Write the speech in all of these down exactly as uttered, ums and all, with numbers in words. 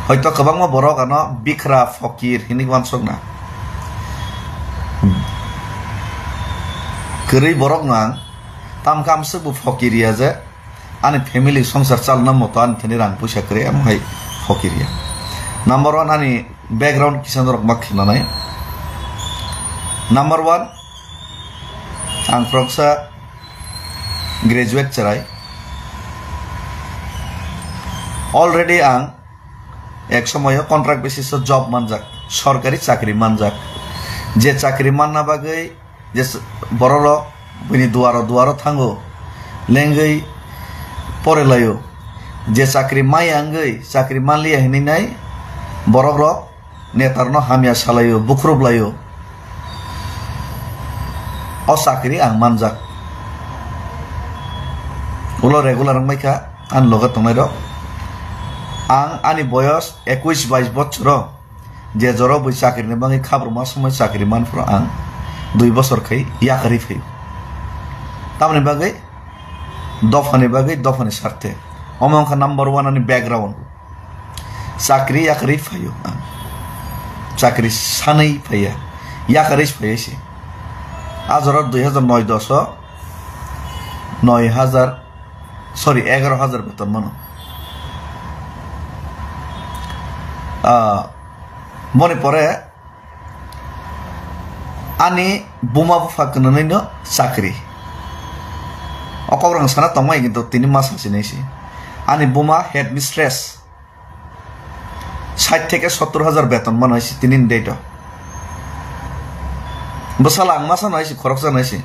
Hoito kwbangma borok ano bikra, fokir hinwi uansukna. Kwrwi borokno ang tamkhe amswk bo fokir ya je ani family songsar chalna moto ani thani rang puisa kwrwi, amo hai fokir ya. Number one, ani background kisa norok ma khinanai. Number one, ang khoroksa graduate chwrai. Already ang ek somoyo contract basis o job manjak, sorkari chakri manjak. Je chakri manna bagwi je s-, bororok bini duaro duaro thango, lengwi porelaio. Je chakri maya wngwi chakri manliya hinwi nai borokrok netarno hamya salaio, bukhrup laio. O chakri ang manjak. Ulo regular wngbaikha ani loge tongnairok. Ang ani boyos ekush bais bochoro je joro bui chakrini bagwi khabruma somoi chakri manphuru ang dui bochor khai yakarwi phaio. Tamoni bagwi dophani bagwi, dophani sarthe. Omo wngkha number one ani background. Chakri yakarwi phaio ang. Chakri sanwi phaiya. Yakarwi phaiya se. A jora dui hajar noi dos o noi hajar, sorry, egaro hajar beton mano. Ah, moni pore ani buma bupha kwnanwi no chakri. O kok rang sana tongmai kintu tini ma sasinai se. Ani buma headmistress. Sait theke sottor hajar beton mano hai se tini ni date o. Bwsala ang masa no hai se, khoroksa no hai se.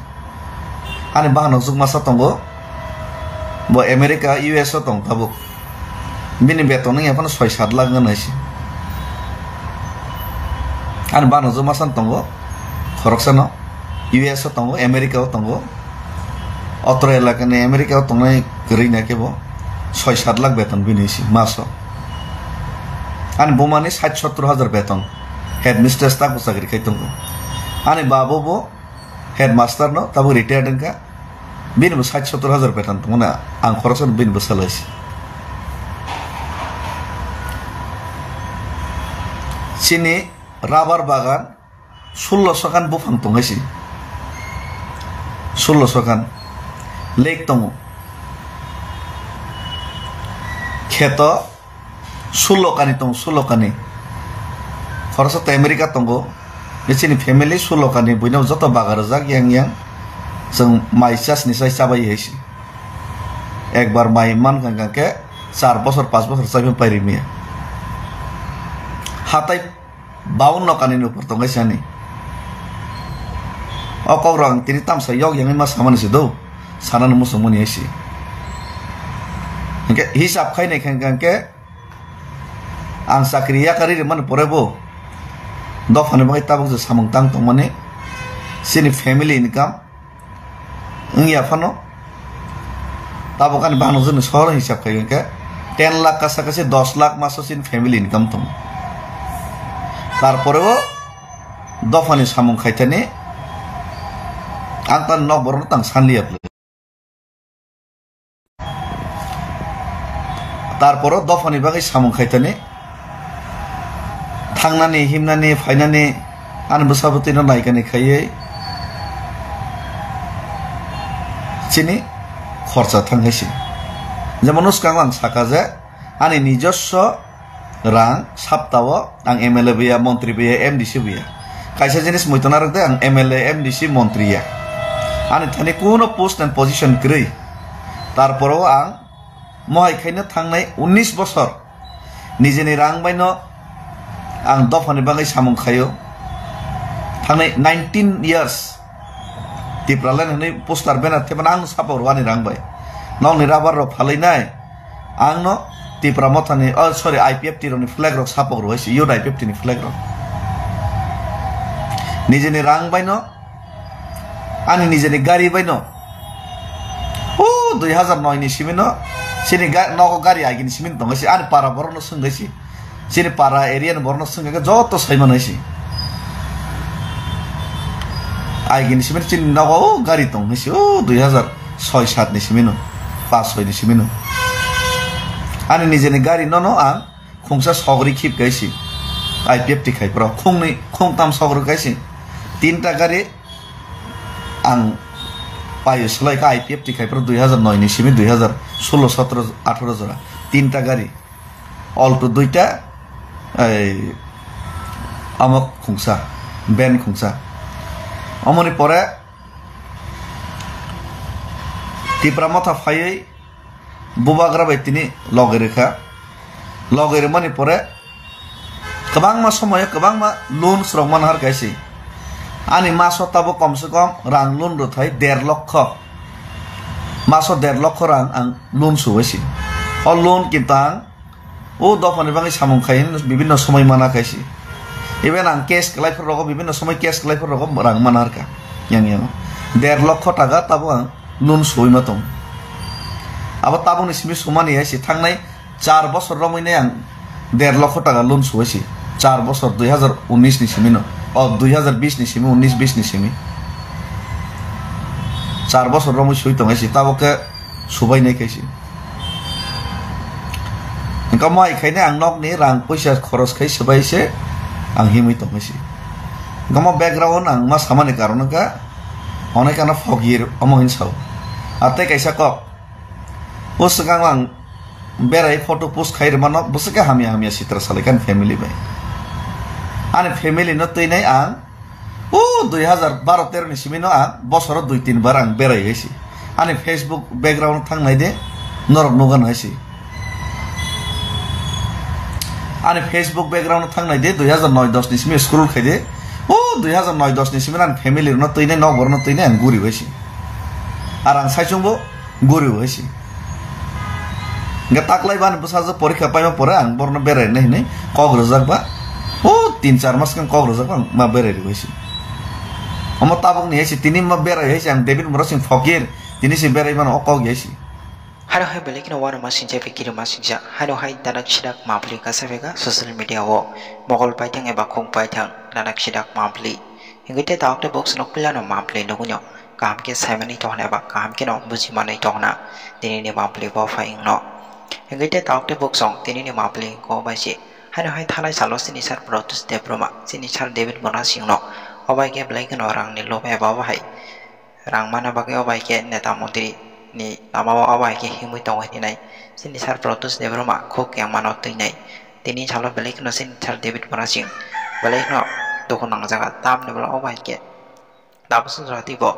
Ani bahanok juk masa tongo. Bo America, U S o tong tabuk. Bini beton wngya phano soi sat lakh wngya hai se. Ani bahanok juk masa no tongo. Khoroksa no. U S o tongo, America o tongo. Otro elakani America o tongnai kwrwi na kebo soi sat lakh beton bini se maso. Ani bumani sait sottor hajar beton. Headmistress tako chakri khai tongo. Ani babo bo headmaster no tabuk retired wngkha. Bini bo sait sottor hajar beton tongmani ang khoroksa no bini bwsala se. Chini rubber bagan sullo sokan buphang tong hai se. Sullo sokan lake tongo. Kheto sullo kani tongo, sullo kani. Khoroksa to America tongo. Bini chini family sullo kani, buino joto baga rwjak yang yang. Chwng mai chasni sai chabai hai se. Ekbar mai mankha hwnkhe char bosor, panch bosor chaimani pairimiya. Hatai baunno kanini upor tongwi sani. O kok rok ang tini tamsa yok yangwi ma samani se do, sanani muchungmani hai se. Hwnkhe hisab khainai khe hwnkhe ang chakri yakarwi rwmani pore bo dophani bagwi tabuk je samung tang tongmani, chini family income wngya phano tabuk ani bahanok joni sohor hisab khai hwnkhe ten lakh kasa kasi dos lakh maso chini family income tongo. Tarpore o dophani samung khaithani ang tani nok borok no tang sanliya. Tarporo dophani bagwi samung khaitani, thangnani, himnani, phainani, ani bwsa bwtwino naikani khaiwi chini khorcha thang hai se. Jemon, swkang ang saka je, ani nijoswo rang saptao ang M L A bo ya, montri bo ya, M D C bo ya. Kaisa jinis muitu narwk de, ang M L A, M D C, montri ya. Ani thani kuno post and position kwrwi. Tarporo ang mohai khaino thangnai unnish bosor nijeni rang baino ang dophani bagwi samung khaio. Thangnai nineteen years Tipraland hwnwi poster banner thepana ang sapok rwani rang bai. Nokni rubber rok phalwi nai. Ang no Tipra Mothani, oh, sorry, I P F T rokni flag rok sapok rwui se, Youth I P F T ni flag rok. Nijeni rang bai no, ani nijeni gari bai no. Oh, dui hazar noi ni simi no, chini ga-, nogo gari agini simi no tongo se, ani para borok no swngwi se. Chini para area ni borok no swngwi khe joto sai manai se. Agini simi no chini nogo gari tong se, oh, dui hazar soi sat ni simi no, pas soi ni simi no. Ani nijeni gari no no ang khungsa sogri khip kaisi, I P F T khai pro khungni khungtam sogri kaisi, tinta gari ang payo slai kha I P F T khai pro dui hazar noi ni simi dui hazar solo sotro atharo jora tinta gari, Alto duita, ei, amo khungsa, van khungsa. Omoni pore Tipra Motha phaiwi bubagra bai tini logi rikha. Logi rimani pore kwbangma somoyo kwbangma loan srok manhar kaisi. Ani maso tabuk komse kom rang loan rwthai der lokho. Maso der lokho rang ang loan subaisi. O loan kinto ang o dophani bagwi samung khai hwnwi bibinno somoi mana khaisi. Even ang cash kwlai phuru rogo, bibinno somoi cash kwlai phuru rogo rang mana rwkha. Yang yang der lokho taka tabuk ang loan suwi ma tong. Abo tabukni simi sumani hai se thangnai char bosor romwi nai ang der lokho taka loan suwi se. Char bosor dui hazar unis ni simi no. O dui hazar bis ni simi, unis bis ni simi. Char bosor romwi sui tong hai se tabuk khe subai nai khai se. Hingke mo hai khainai ang nokni rang puisa khoros khai swbai se ang himwi tongwi se. Hingke mo background ang ma samani karon wngkha, onek ano phok yir omo hin sao. A tei kaisa kok, o swkang ang berai photo post khai rwmano bwswk khe hamya hamya sitra salai kha ani family bai. Ani family no twinai ang O dui hazar baro tero ni simi no ang bosoro dui tin bar ang berai hai se. Ani Facebook background thang nai de, norok nugan hai se. Ani Facebook background thang nai de, dui hazar noi dos ni simi scroll khai de. O dui hazar noi dos ni simi ani family no twi nai, nok bor no twi nai ang guri hai se. Ar ang sai chwng bo guri hai se. Hingke taklai bani bwsajwk porikha paima pore ang borno berai nai hinui kok rwjak ba. O tin char mas khe kok rwjak ba, ang ma berai rw hai se. Omo tabuk ni hai se, tini ma berai hai se, ang David Murasing Phokir, tini se berai mano o kok hai se. Hano hai belai kheno uanama singcha, bikiri ma singcha. Hano hai dadak sidak mapli kasa bega social media o mogol paithang eba khung paithang dadak sidak mapli. Hingke te tabuk te bok swnok pila no mapli nugui no. Kaham khe saimanwi tongna eba kaham kheno bujimanwi tongna tinini mapli bo phai wngno. Hingke te tabuk te bok song tinini mapli ko bai se. Hano hai thalai salo chini sir Pratyush Debbarma, chini sir David Murasing no. O bai khe belai kheno rangni lob eba o hai. Rang mana bagwi o bai khe neta montri ni lama o bai khe himwi tongo hinwi nai. Chini sir Pratyush Debbarma khuk yang mano twi nai. Tini salo belai kheno chini sir David Murasing belai kheno dukhu nangjaga. Tamni bwla o bai khe tabuk swngjora tei bo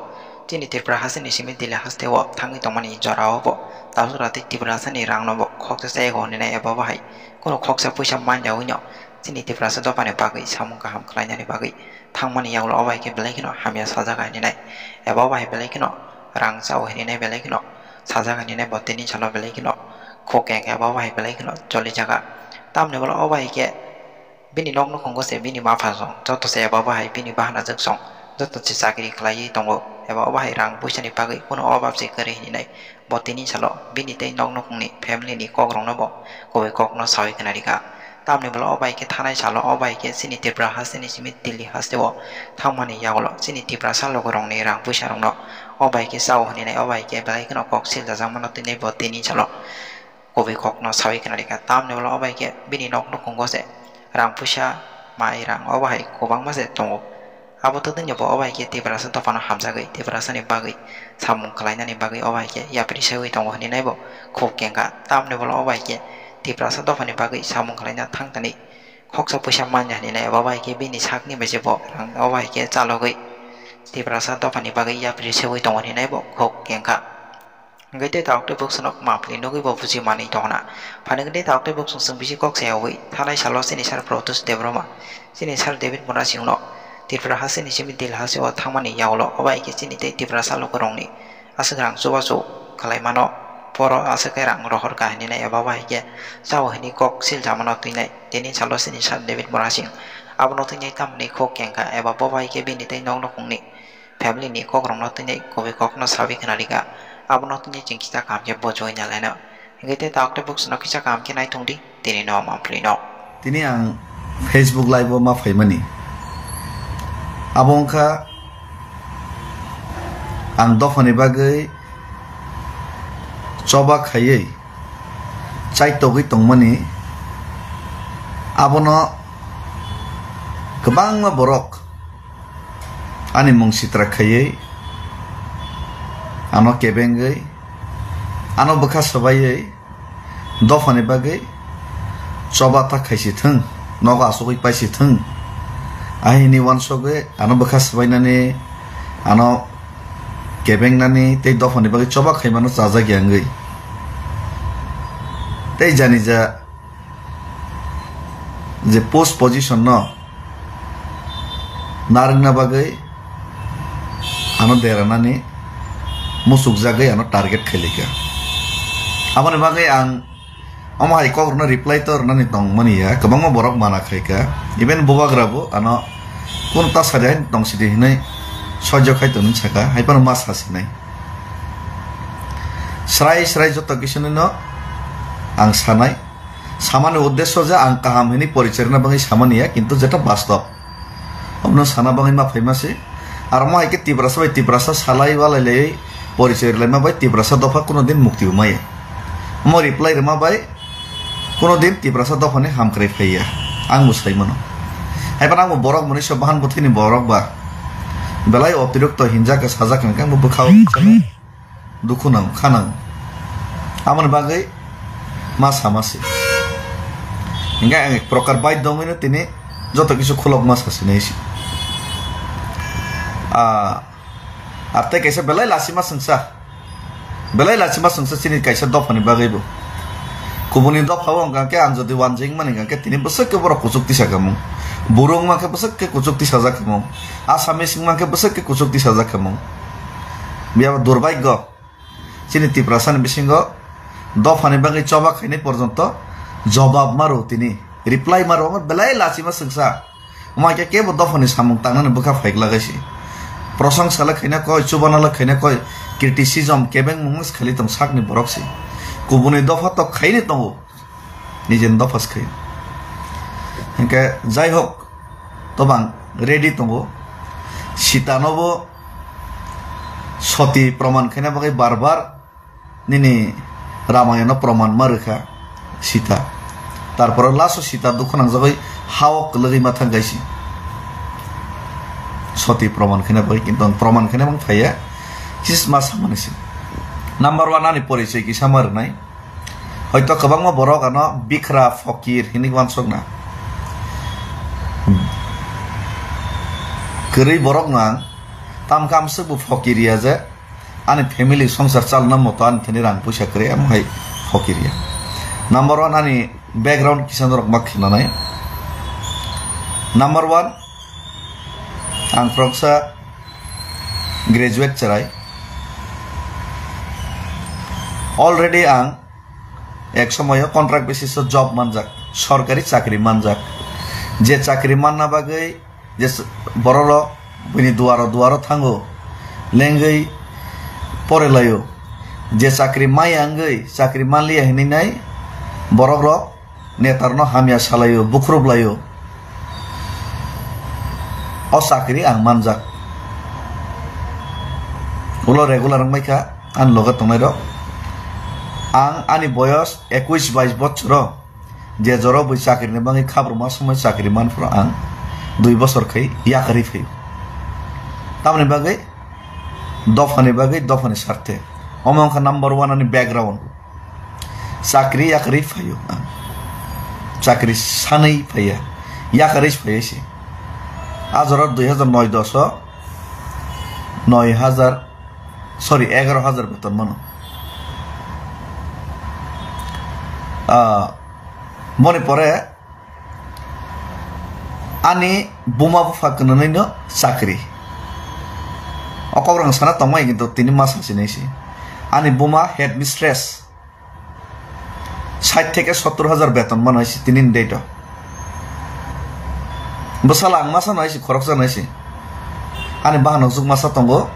chini Tripura hasteni simi Delhi hasteo thangwi tongmani jorao bo tabuk swngjora tei Tiprasani rangno bo khoksa chayakgo hwnwi nai eba bahai kheno khoksa puisa manjagwino chini Tiprasa dophani bagwi samung kaham khlainani bagwi thangmani yagulo o bai khe belai kheno hamya sajak hwnwi nai eba bahai belai kheno rang chao hwnwi nai belai kheno sajak hwnwi nai bo tini salo belai kheno khuk khe eba bahai belai kheno cholijaga tamni bwla o bai khe Bini nok nukhungo se bini mapha song, joto se eba bahai bini bahanajwk song, joto se chakri khlaiwi tongo, eba o bahai rang puisani bagwi kunu obab se kwrwi hinwi nai. Bo tini salo bini tei nok nukhungni family ni kokrokno bo kubui kokno saui khna rikha. Tamni bwla o bai khe thanai salo o bai khe chini Tripura hasteni simi Delhi hasteo thangmani yagulo chini Tiprasa lukurokni rang puisarokno o bai khe chao hinwi nai, o bai khe belai kheno kok siljajakmano tini bo tini salo. Kubui kokno saui khna rikha. Tamni ulo o bai khe bini nok nukhungo se rang puisa, mai rang o bahai kwbangma se tongo. Abo twtwngni bo o bai khe Tiprasa dophano hamjagwi Tiprasani bagwi samung khlainani bagwi o bai khe yapri seui tongo hinwi nai bo khuk kengkha. Tamni ulo o bai khe Tiprasa dophani bagwi samung khlaina thangthani khoksa puisa manya hinwi nai, abo bai khe bini sakni bai se bo rang o bai khe chalogwi Tiprasa dophani bagwi yapri seui tongo hinwi nai bo khuk kengkha. Hingke tei tabuk tei bwswk no mapli nugui bo buji manwi tongna. Phainai tei tabuk tei bwswk chwng bisi kok sayaui thanai salo chini sir Protus Debbarma, chini sir David Murasing no Tripura hasteni simi Delhi hasteo thangmani yagulo o bai khe chini tei Tiprasa lukurokni aswk rang chubachu khlaimano, poro aswk khe rang rohor kahinwi nai eba bai khe chao hinwi kok siljamano twinai. Tini salo chini sir David Murasing abono twinai tamni khuk kengkha eba bo bai khe bini tei nok nukhungni family ni kokrokno tini kubui kokno saui khna rikha. Abono tini chwng kisa kaham khe bujui nalaino. Hingke tei tabuk tei bwswk no kisa kaham khe naithung di, tini no mapli no. Tini ang Facebook live o ma phaimani. Abo wngkha ang dophani bagwi choba khaiwi chaitogwi tongmani Abono kwbangma borok ani mung sitra khaiwi, ano kebengwi, ano bwkha swbaiwi dophani bagwi choba ta khaisi thung, nogo asugwi paisi thung, ahini wansugwi ano bwkha swbainani, ano kebengnani tei dophani bagwi choba khaimano chajakya wngwi. Tei janija je post position no narwkna bagwi ano deranani muchukjagwi ano target khailaikha. Aboni bagwi ang omo hai kok rwno reply to rwnani tongmani ya, kwbangma borok mana khaikha, even bubagra bo ano kunu ta sadi hai tong sidi hinwi sojjo khai tongni saka, hai phano ma sasinai. Srai srai joto kisu no ang sanai. Samani uddesyo je ang kaham hinwi porichai rwna bagwi samani ya, kintu jeta bastob. Omono sana bagwi ma phaima se. Aro mo hai khe Tiprasa bai Tiprasa salai walai laiwi porichai rwlaima bai Tiprasa dopha kuno din mukti bo maya. Omo reply rwma bai kuno din Tiprasa dophani hamkrai phaiya. Ang bo sai mano. Hai phano ang bo borok mwnwi se bahan bwthwini borok ba. Belai otirokto hinjak kha sajak kha hwnkhe ang bo bwkha o. Dukhu nango, kha nango. Aboni bagwi ma sama se. Hinkhe ang ek prokar baidhyo wngwino tini joto kisu khulokma sasinai se. Ah, ar tei kaisa belai lachima swngsa. Belai lachima swngsa chini kaisa dophani bagwi bo. Kubuni dopha o wngkha khe ang jodi wanjwi wngmani hwnkha khe tini bwswk khe borok kuchuk tisa khamung. Buru wngma khe bwswk khe kuchuk tisajak khamung. Assamese wngma khe bwswk khe kuchuk tisajak khamung. Biyaba durbhagyo. Chini Tiprasani bisingo dophani bagwi choba khainai porjonto jobab maro tini, reply maro, omo belai lachima swngsa. Omo hai khe kebo dophani samung tangnani bwkha phaikla gaisi. Prosongsa le khaina koi, chubana le khaina koi, criticism kebengmung se khali tong sakni borok se. Kubuni dopha tok khaini tongo. Nijeni dopha se khaio. Hinkhe jai hok, tobang ready tongo. Sitanobo soti proman khaina bagwi bar bar nini Ramayano proman ma rwkha Sita. Tarpore last o Sita dukhu nangjagwi ha-o kwlwgwi ma thang kaisi. Soti proman khaina bagwi, kintu ang proman khaina bang phaiya. Chisma samani se. Number one ani porichoi kisa ma rwnai. Hoito kwbangma borok ano bikra, fokir hinwi uansukna. Kwrwi borokno ang tamkhe amswk bo fokir ya je ani family songsar chalna moto ani thani rang puisa kwrwi, amo hai fokir ya. Number one ani background kisa norok ma khinanai. Number one, ang khoroksa graduate cherai. Already ang ek somoyo contract basis o job manjak, sorkari chakri manjak. Je chakri manna bagwi je s-, bororok bini duaro duaro thango, lengwi porelaio. Je chakri maya wngwi chakri manliya hinwi nai borokrok netarno hamya salaio, bukhrup laio. O chakri ang manjak. Ulo regular wngbaikha ani loge tongnairok. Ang ani boyos ekush bais bochoro je joro bui chakrini bagwi khabruma somoi chakri manphuru ang dui bochor khai yakarwi phaio. Tamoni bagwi dophani bagwi, dophani sarthe. Omo wngkha number one ani background. Chakri yakarwi phaio ang. Chakri sanwi phaiya. Yakarwi phaiya se. A jora dui hazar noi dos o noi hazar, sorry, egaroh hazar beton mano. Ah, moni pore ani buma bupha kwnanwi no chakri. O kok rang sana tongmai kintu tini ma sasinai se. Ani buma headmistress sait theke sottor hazar beton mano se tini ni date o. Bwsala ang masa no se khoroksa no se. Ani bahan hokjak masa tongo.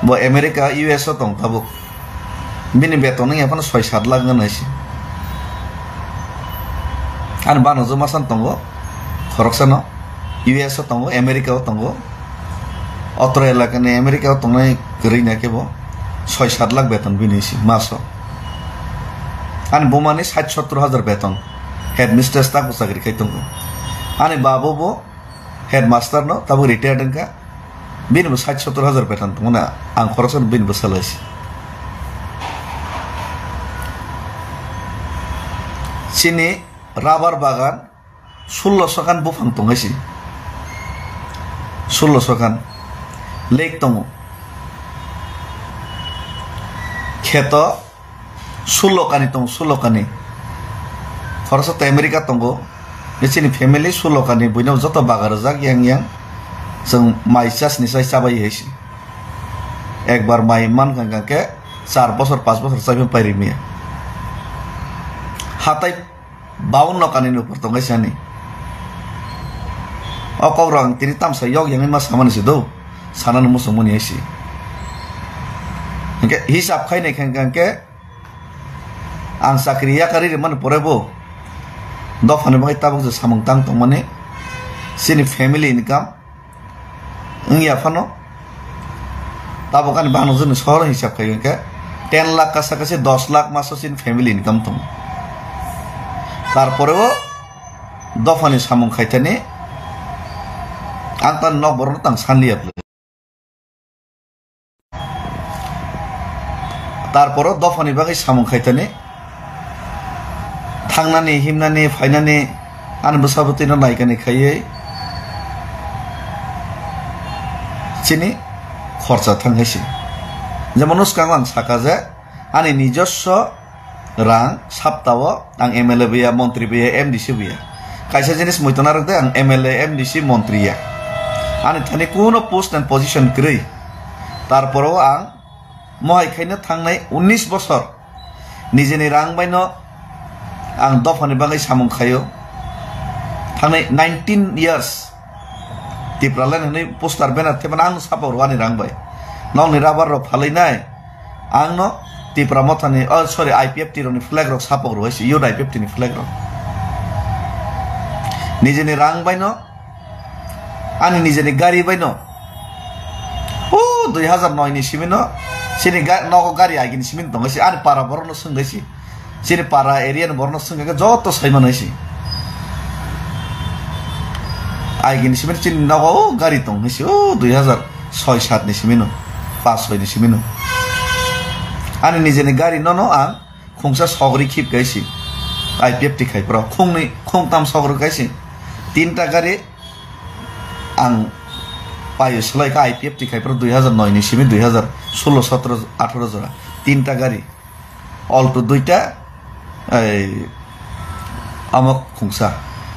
Bo America, U S o tong tabuk. Bini beton wngya phano soi sat lakh wngna se. Ani bano joma san tongo, khoroksano U S o tongo, America o tongo, otro elakani America o tongnai kwrwi na kebo soi sat lakh beton bini se maso. Ani bumani sait sottor hazar beton. Headmistress tako chakri khai tongo. Ani babo bo headmaster no, tabuk retired wngkha. Bini bo sait sottor hajar beton tongmani ang khoroksa bini bwsalo se. Chini rubber bagan sullo sokan buphang tongwi se. Sullo sokan lake tongo. Kheto sullo kani tongo, sullo kani. Khoroksa to America tongo. Chini family sullo kani, buino joto baga rwjak yang yang. Chwng mai chasni sai chabai hai se. Ekbar mai man kha khe char bosor, panch bosor chaiphano pai rimiya. Hatai baunno kani ni upor tongwi sani. O kok rok ang tini tamsa yok yangwi ma samani se do. Sanani muchungmani hai se. Hinkhe hisab khainai kha khe ang chakri yakarwi rwmani pore bo dophani bagwi tabuk je samung tang tongmani chini family income wngya phano tabuk ani bangno joni sohor hisab khai khe ten lakh kasa kasi dos lakh maso chini family income tongo. Tarpore o dophani samung khaithani ang tang nok borokno tang sanliya. Tarporo dophani bagwi samung khaitani, thangnani, himnani, phainani, ani bwsa bwtwino naikani khaiwi chini khorcha thang hai se. Jemon, swkang ang saka je ani nijoswo rang saptao ang M L A bo ya, montri bo ya, M D C bo ya. Kaisa jinis muitu narwk de, ang M L A, M D C, montri ya. Ani thani kuno post and position kwrwi. Tarporo ang mohai khaino thangnai unnish bosor nijeni rang baino ang dophani bagwi samung khaio. Thangnai nineteen years Tipraland hwnwi poster banner thepana ang sapa rwani rang bai. Nokni rubber rok phalwi nai. Ang no Tipra Mothani, oh, sorry, I P F T rokni flag rok sapok rwui se, Youth I P F T ni flag rok. Nijeni rang bai no, ani nijeni gari bai no. O dui hazar noi ni simi no, chini ga-, nogo gari agini simi no tongo se, ani para borok no swngwi se. Chini para area ni borok no swngwi se, joto sai mano se. Agini simi no chini nogo o gari tong se, o dui hazar soi sat ni simi no, pas soi ni simi no. Ani nijeni gari no no ang khungsa sogri khip kaisi, I P F T khai pro, khungni, khungtam sogri kaisi, tinta gari ang payo slai kha I P F T khai pro dui hazar noi ni simi dui hazar solo sotro atharo jora, tinta gari, Alto duita, ei, amo khungsa,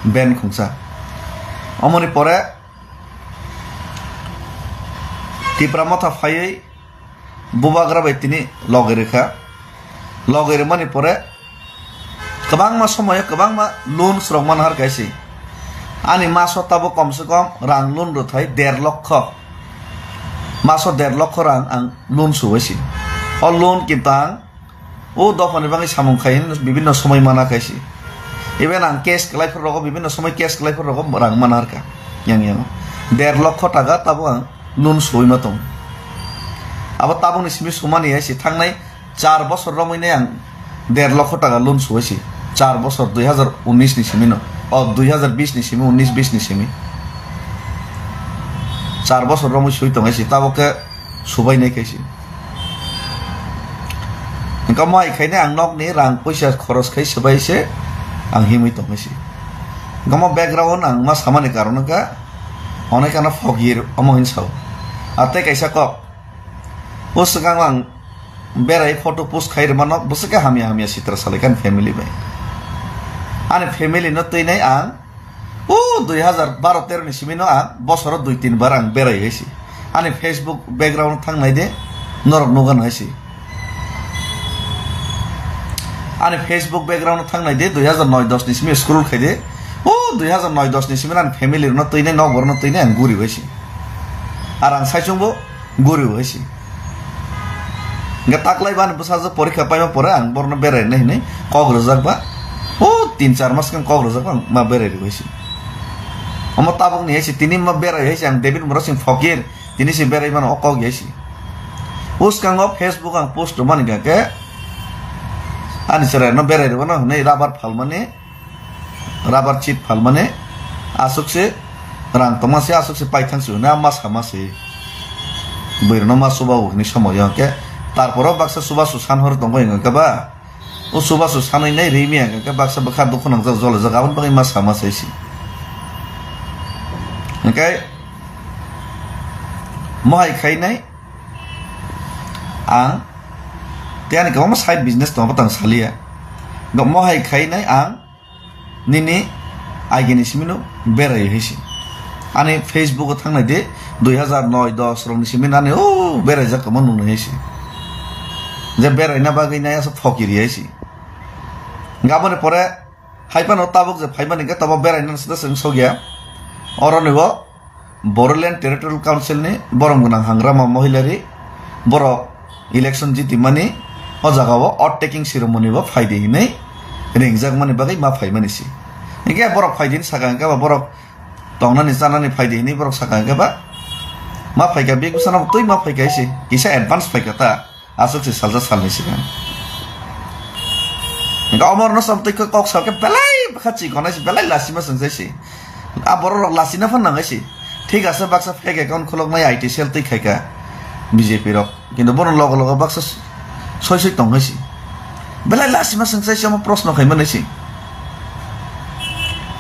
ben khungsa. Omoni pore Tipra Motha phaiwi Bubagra bai tini loge rwkha. Loge rwmani pore kwbangma somoyo kwbangma loan swrwk manhar kaisi. Ani maso tabuk komse kom rang loan rwthai der lokho. Maso der lokho rang ang loan suwaisi. O loan kinto ang o dophani bagwi samung khai hwnwi bibinno somoi mana kaisi. Even ang cash kwlai phuru rogo, bibinno somoi cash kwlai phuru rogo rang mana harkha. Yang yang der lokho taka tabuk ang loan suwi ma tong. Abo tabukni simi sumani hai si thangnai char bosor romwi nai ang der lokho taka loan suwi si. Char bosor dui hazar unis ni simi no. O dui hazar bis ni simi, unis bis ni simi. Char bosor romwi sui tong hai si. Tabuk khe subai nai khaisi. Hingke mo ai khaine ang nokni rang puisa khoros khai swbai se ang himwi tongwi se. Hingke mo background ang ma samani karon wngkha, onai kana phok yir omo hin sao. A tei kaisa kok. O swkang ang berai photo post khai rwmano bwswk khe hamya hamya sitra salai kha ani family bai. Ani family no twi nai ang O dui hazar baro tero ni simi no ang bosoro dui tin bar ang berai hai si. Ani Facebook background thang nai de, norok nugan hai si. Ani Facebook background thang nai de, dui hazar noi dos ni simi scroll khai de. O dui hazar noi dos ni simi ani family no twi nai, nok bor no twi nai ang guri hai si. Ar ang saichung bo guri hai si. Hingke taklai bani bwsajwk porikha paima pore ang borno berai nai hinui kok rwjak ba. O tin char mas khe kok rwjak ba ang ma berai rwui se. Omo tabuk ni hai se tini ma berai hai se ang David Murasing Phokir tini se berai mano o kok hai se. Bwskango Facebook ang post rwmani hingka khe ani chwrai no berai rwmano hinui rabar phalmani. rubber chip phalmani aswk se rang tongma se aswk se paithang se hwnwi ma sama se. Bwrwino ma chuba o hwnwi somoyo hwnkhe tarporo baksa chubachu san hor tongwi hwnkhe ba o chubachu sanwi nai rimi hwnkhe baksa bwkha dukhu nangjak jolajak aboni bagwi ma sama se se. Hwnkhe mohai khainai ang tei ani kwbangma side business tongo tang saliya. Mohai khainai ang nini agini simino berai hai se. Ani Facebook o thangnai de dui hazar noi dos rokni simino ani o beraijak tongma nungnai hai se. Je beraina bagwi nai asa phokiri hai se. Gaboni pore hai phano tabuk je phaimani hwnkhe tobo beraina sida swng sokya. Oroni o Bodoland Territorial Council ni borom gwnang Hangrama Mohilari borok election jitimani o jaga o oath taking ceremony bo phaidi hinwi ringjakmani bagwi ma phaimani si. Hinkhe borok phaidi hinwi saka hinkhe ba borok tongnani chanani phaidi hinwi borok saka hinkhe ba ma phaikha big bwsano twi ma phaikha isi kisa advance phaikha ta. Aswk se salsa salni sigang. Hingke omorno sam twi kok salke belai bwkha chikonai se, belai lasima sengsaisi. A borok rok lasina phan nangaisi. Thik ase baksa fake account khuloknai I T cell twi khaika B J P rok. Kintu bono logo logo baksa soi soi tonghaisi. Belai lasima sengsaisi omo proshno khaimanaisi.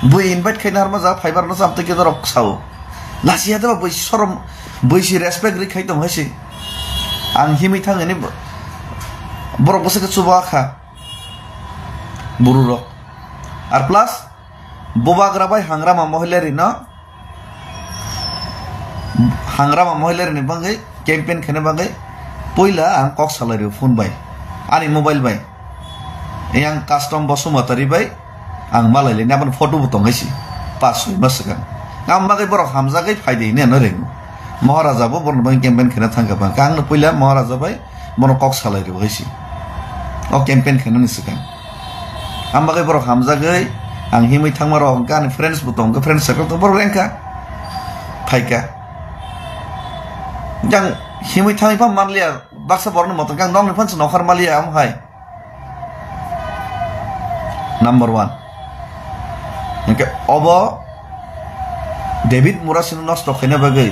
Bui invite khaina harma ja phaibar no sam twi khe norok sao. Lasiya deba bui sorom, bui si respect ri khai tonghaisi. Ang himwi thang hini bo-, borok bwswk khe chuba kha. Buru rok. Ar plus, bubagra bai Hangrama Mohilari no, Hangrama Mohilari ni bagwi campaign khaina bagwi puila ang kok salai rio phone bai. Ani mobile bai. Yang custom Basumatari bai ang malai le, aboni photo bo tonghaisi. Pas soi mas swkang. Ang bagwi borok hamjagwi phaidi hini ano ringo. Maharaja bo borok bagwi campaign khaina thangkha bang. Ang no puila Maharaja bai bono kok salai rio haisi. O campaign khaina ni swkang. Ang bagwi borok hamjagwi ang himwi thangma rok hwnkha ani friends bo tongkha, friends circle tong borok rengkha. Phaikha. Yang himwi thangwi pha manliya, baksa borokni motor kang nokni phan se nokhar maliya amo hai. Number one. Hingke obo David Murasino nosto khaina bagwi,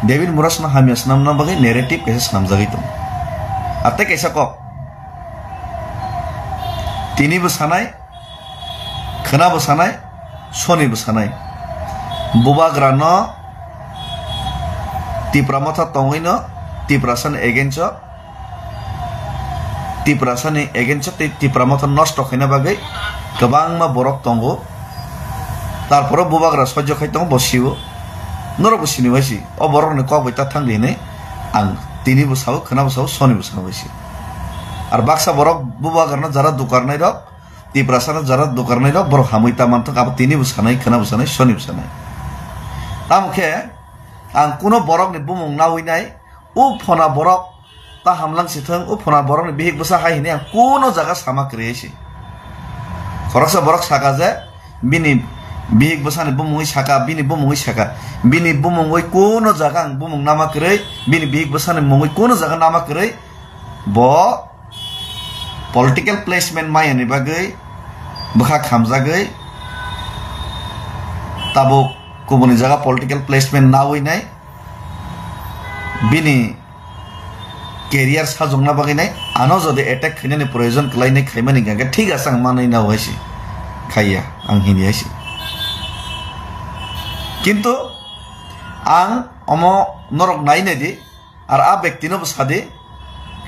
David Murasino hamya swnamna bagwi narrative kaisa swnamjagwi tongo. Ar tei kaisa kok. Tini bo sanai, khwna bo sanai, soni bo sanai. Bubagra no Tipra Motha tongwi no Tiprasa ni against o Tiprasani against tei Tipra Motha nosto khaina bagwi kwbangma borok tongo. Tarporo bubagra sojjo khai tongo, bo sio. Norok bo sini bai si. O borokni kok bai ta thang di hinwi ang tini bo sao, khwna bo sao, soni bo sao bai si. Ar baksa borok bubagrano jara dukarnai rok, Tiprasano jara dukarnai rok borok hamwi ta manthok, abo tini bo sanai, khwna bo sanai, soni bo sanai. Tamo khe ang kuno borokni bumung nawi nai, o phona borok ta hamlang si thung, o phona borokni bihik bwsa hai hini ang kuno jaga sama kwrwi si. Khoroksa borok saka je, bini bihik bwsani bumungwi saka, bini bumungwi saka, bini bumungwi kuno jaga ang bumung nama kwrwi, bini bihik bwsani mungwi kuno jaga nama kwrwi, bo political placement mayani bagwi bwkha khamjagwi tabuk kubuni jaga political placement nawi nai. Bini career sajokna bagwi nai, ano jodi attack khainani proyojon kwlainai khaimani hwnkhe thik ase ang manwi nao hai se khaiya, ang hini hai se. Kintu ang omo norok nai nai di, ar a bektino bo sadi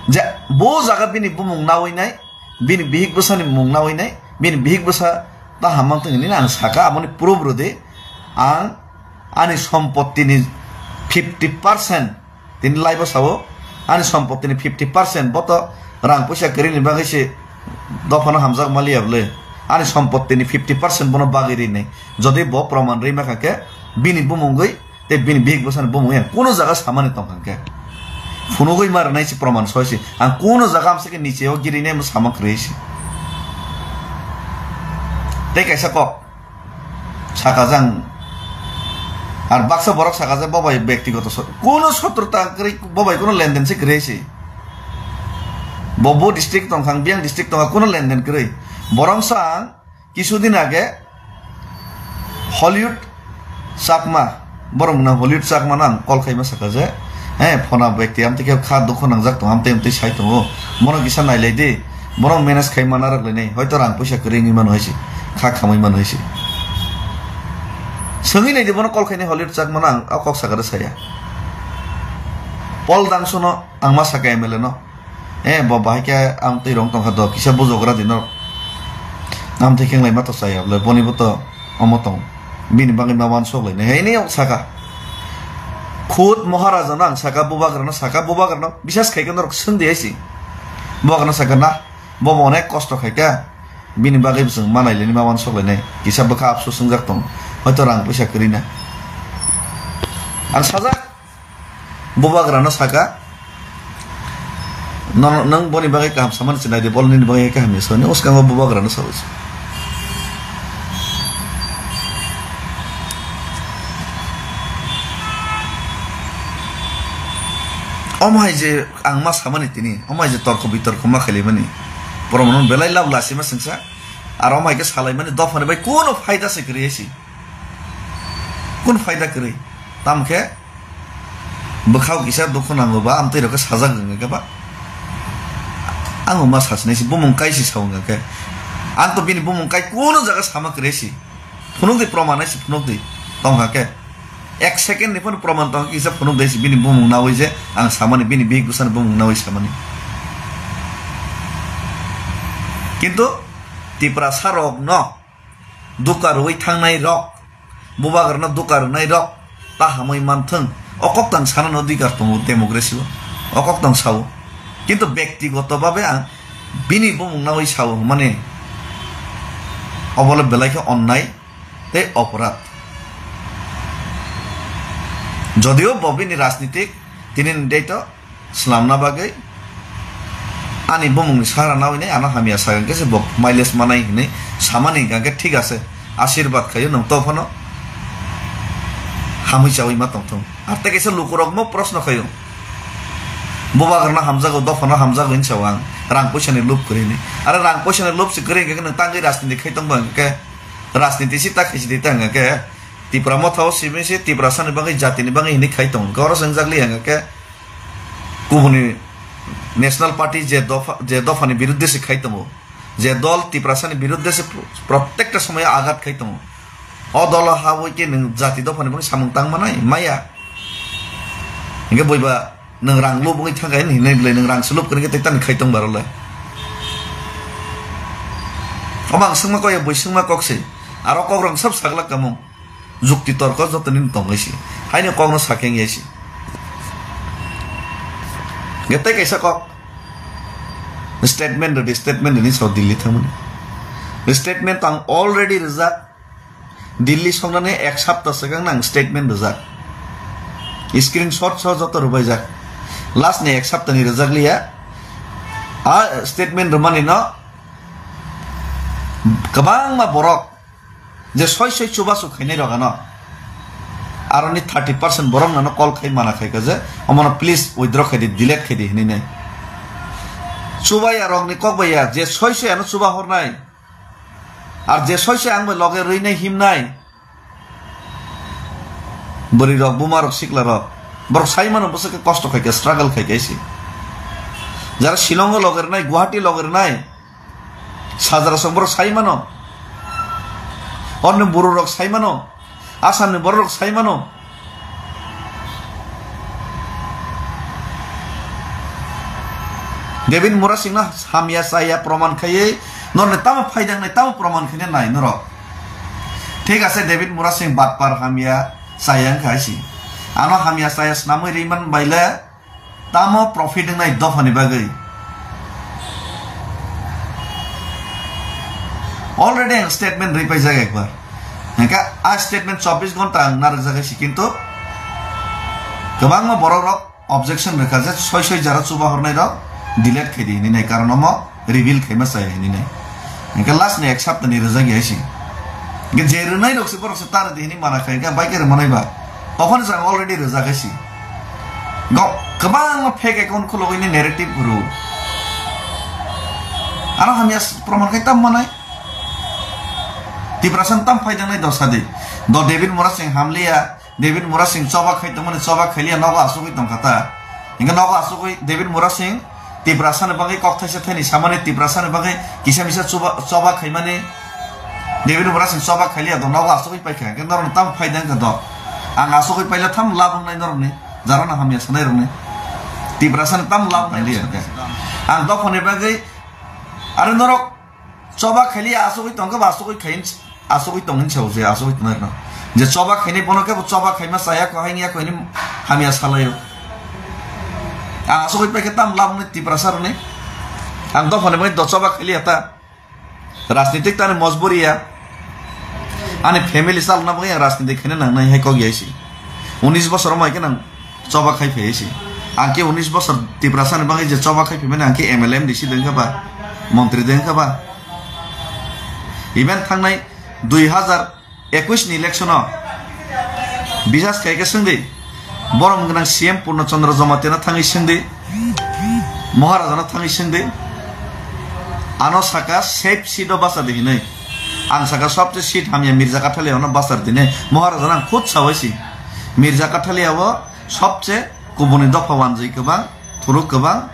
je bo jaga bini bumung nawi nai, bini bihik bwsani mung nawi nai, bini bihik bwsa ta hamang tong hinwi ang saka, aboni proof rwdi. Ang ani sompottini fifty percent, tini laibo sao, ani sompottini fifty percent bo to rang puisa kwrwini bagwi se dophano hamjak maliya bwle. Ani sompottini fifty percent bono bagwi rinai. Jodi bo proman rwi makha khe bini bumungwi tei bini bihik bwsani bumung yang kuno jaga samani tong kha khe. Phunugwi ma rwnai se proman soi se. Ang kuno jaga amsa khe niche o giri nai mo sama kwrwi se. Tei kaisa kok saka jang. Ar baksa borok saka je bobai bektigoto so-, kuno sotrota kwrwi, bobai kuno lenden se kwrwi se. Bo bo district tong kha, ang biyang district tong kha, kuno lenden kwrwi. Borok sa ang Kisudin age Hollywood Chakma, borok na Hollywood Chakma no ang call khaima saka je, eh, phona bekti amtwi khe kha dukho nangjak tongo, amtwi amtwi sai tongo, bono kisa nailai di, bono manage khai mana rok lainai, hoito rang puisa kwrwi wngwi mano hai se, kha khamwi mano hai se. Swngwi nai di bono call khainai Hollywood Chakma no ang o kok saka rw saya. Paul Dangso no ang ma saka M L A no. Eh, bo bahai khe ang twi rong tongkha do, kisa bujogra di norok. Amtwi khenglai ma to chaya, bole boni bo to omo tong. Bini bagwi ma uansuk lai nai. Hei ni saka. Khud Maharaja no ang saka, bubagra no saka, bubagra no bisas khai khe norok swng di hai si. Bubagra no saka na, bo bo onek kosto khai kha. Bini bagwi bo chwng ma nai lai ni ma uansuk lai nai. Kisa bwkha apsu swngjak tong. Hoito rang puisa kwrwi na. Ang sajak. Bubagrano saka, "Nono, nwng boni bagwi kaham samani se nai di, bol nini bagwi kaham ya soni." Uskango bubagrano sawi se. Omo hai je ang ma samani tini, omo hai je torko bitorko ma khailaimani, borok mano belai lab lasi ma singsa, aro omo hai khe salaimani dophani bai kuno phaida se kwrwi si, kun phaida kwrwi, tamo khe Bwkhao kisa dukhu nango ba, amtwi rok khe sajak wngkha ba. Ang ma sasinai si bumung kai si sa wngkha khe. Ang to bini bumung kai kuno jaga sama kwrwi si. Phunuk di proman hai si phunuk di. Tongkha khe. Ek second ni phano proman tongkha kisa phunuk di si bini bumung nawi je ang samani bini bihik bwsani bumung nawi samani. Kintu Tiprasa rok no duka rwi thangnai rok, bubagrano duka rwnai rok ta hamwi manthwng, o koktang sanani odhikar tongo democracy o, o koktang sao. Kintu bektigoto babe ang bini bumung nawi sao hwnmani, obole belai khe onnai tei oporad. Jodio bo bini rajnitik tini ni date o slamna bagwi ani bumungni sara nawi nai ano hamya sa hwnkhe se bo mileage manai hinwi samani hwnkhe thik ase, ashirbad khaio nwng to phano hamwi chawi ma tongthung. Ar tei kaisa lukurokno proshno khaio, bubagrano hamjago, dophano hamjago hinwi sao ang, rang puisani lub kwrwi hinwi. Are rang puisani lub se kwrwi hwnkhe nwng tangwi rajniti khai tongba hwnkhe, rajniti si ta khaisi di ta hwnkhe Tipra Motha o simi se Tiprasani bagwi, jatini bagwi hinwi khai tongo hwnkhe oro se wngjakli hwnkhe, kubuni National Party je dopha, je dophani biruddhe se khai tongo, je dol Tiprasani biruddhe se pro-, protekta somoyo agat khai tongo, o dolo habwi khe nwng jati dophani bagwi samung tang manai maya? Hingke boiba nwng rang lub wngwi thangkha hinwi hinwi bwlai nwng rang se lub kwrwngkhe tei tani khai tong barolai. Omo ang swngma kok ya, bui swngma kok se. Aro kok rang sab saglak kamung. Jukti torko joto nini tongwi si. Haino kokno sakeng yai si. Hingke tei kaisa kok. Statement rwdi, statement rwdi sao Delhi thangmani. Statement ang already rwjak. Delhi songnani ek sapta swkang nang statement rwjak. Screenshot so joto rwbaijak. Last ni ek sapta ni rwjak liya. A statement rwmani no kwbangma borok je soi soi chubachu khainai rok ano. Aroni thirty percent borok nano call khai mana khai ka je, omono please withdraw khai di, delete khai di hinwi nai. Chubaya rok ni kok bai ya, je soi soi ano chuba hornai. Ar je soi soi ang bai loge rwinai himnai. Bwrwi rok, buma rok, sikla rok. Borok sai mano bwswk khe kosto khai khe, struggle khai khe se. Jara Shillong o loge rwnai, Guwahati loge rwnai. Sajra song borok sai mano. Orni buru rok sai mano. Assam ni borok rok sai mano. David Murasing no hamya chaya proman khaiwi norni tamo phaidang nai, tamo proman khaina nai norok. Thik ase, David Murasing batpar hamya chaya wngkha hai si. Ano hamya chaya swnamwi ri man baile tamo profit wngnai dophani bagwi. Already ang statement ripaijak ekbar. Hingke a statement chobbish ghonta ang narwkjak hai si, kintu kwbangma borok rok objection rwkha je soi soi jara chuba hornai rok delete khai di hinwi nai, karon omo reveal khaima chaya hinwi nai. Hingke last ni ek sapta ni rwjak ya si. Hingke je rwnai rok se borok se ta rwdi hinwi mana khai, hingke bai khe rwmanai ba. Tophani chwng already rwjak hai si. Go, kwbangma fake account khulugwi ni narrative rw. Ano hamya s-, proman khai tam manai. Tiprasa ni tam phai dangnai do sadi. Do David Murasing hamliya, David Murasing choba khai tongmani choba khailiya nogo asugwi tongkha ta. Hingke nogo asugwi David Murasing Tiprasa ni bagwi kok thaisa thani samani Tiprasa ni bagwi kisa misa choba, choba khaimani David Murasing choba khailiya do nogo asugwi paikha. Hingke norok tam phai dangkha do. Ang asugwi paila tham labung nai norokni. Jarana hamya sanai rokni. Tiprasa ni tam labung nai liya. Ang dophani bagwi are norok Choba khailiya asugwi tongkha ba asugwi khain asugwi tongin sao je asugwi tongnai rwno. Je choba khainai bono khe bo choba khaima chaya kho haini ya kho hini hamya salaio. Ang asugwi paikhe tam labni Tiprasa rwni. Ang dophani bai do choba khailiya ta. Rajnitik tani mojburiya. Ani family salna bagwi ang rajnitik khaina nangnai hai kok yaisi. Unis bosor mai khe nang choba khai phai si. Ang khe unis bosor Tiprasa ni bagwi je choba khai phaimani ang khe M L A M D C dengkha ba, montri dengkha ba. Even thangnai dui hazar ekush ni election o bisas khai khe swngdi. Borom gwnang C M Purno Chandra Jamatia no thangwi swngdi. Maharaja no thangwi swngdi. Ano saka safe seat o basa di hinwi. Ang saka sobse seat hamya Mirza Kathalia no basa di hinwi. Maharaja no ang khud sawai si. Mirza Kathalia o sobse kubuni dopha wanjwi kwbang, thuruk kwbang.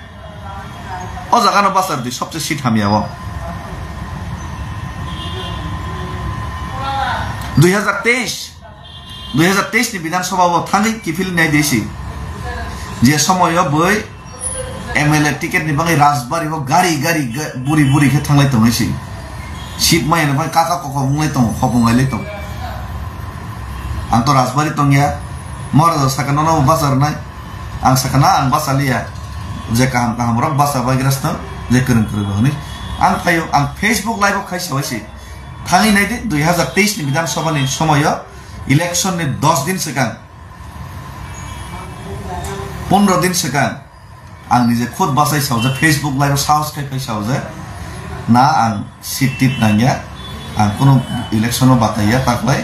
O jaga no basa di sobse seat hamya o. Dui hazar teis Dui hazar teis ni Bidhan Sabha o thangwi kiphil nai desi. Je somoyo boi M L A ticket ni bagwi Rajbari o gari gari ga-, buri buri khe thanglai tongnai si. Seat maya ni bagwi kaka koko wnglai tongo, khopung lai tongo. Ang to Rajbari tongya, Maharaja saka nono basa rwnai. Ang saka na ang basa liya. Je kaham kaham rok basa bai grasno, je kwrwng kwrwng rok ni. Ang phaio, ang Facebook live o khai sabai si. Thangwi nai di, dui hazar teis ni Bidhan Sabha ni somoyo election ni dos din swkang, pondro din swkang, ang nije khud bachai sao je Facebook live o sahos khai phai sao je na ang seat tit nangya, ang kunu election o bataiya, taklai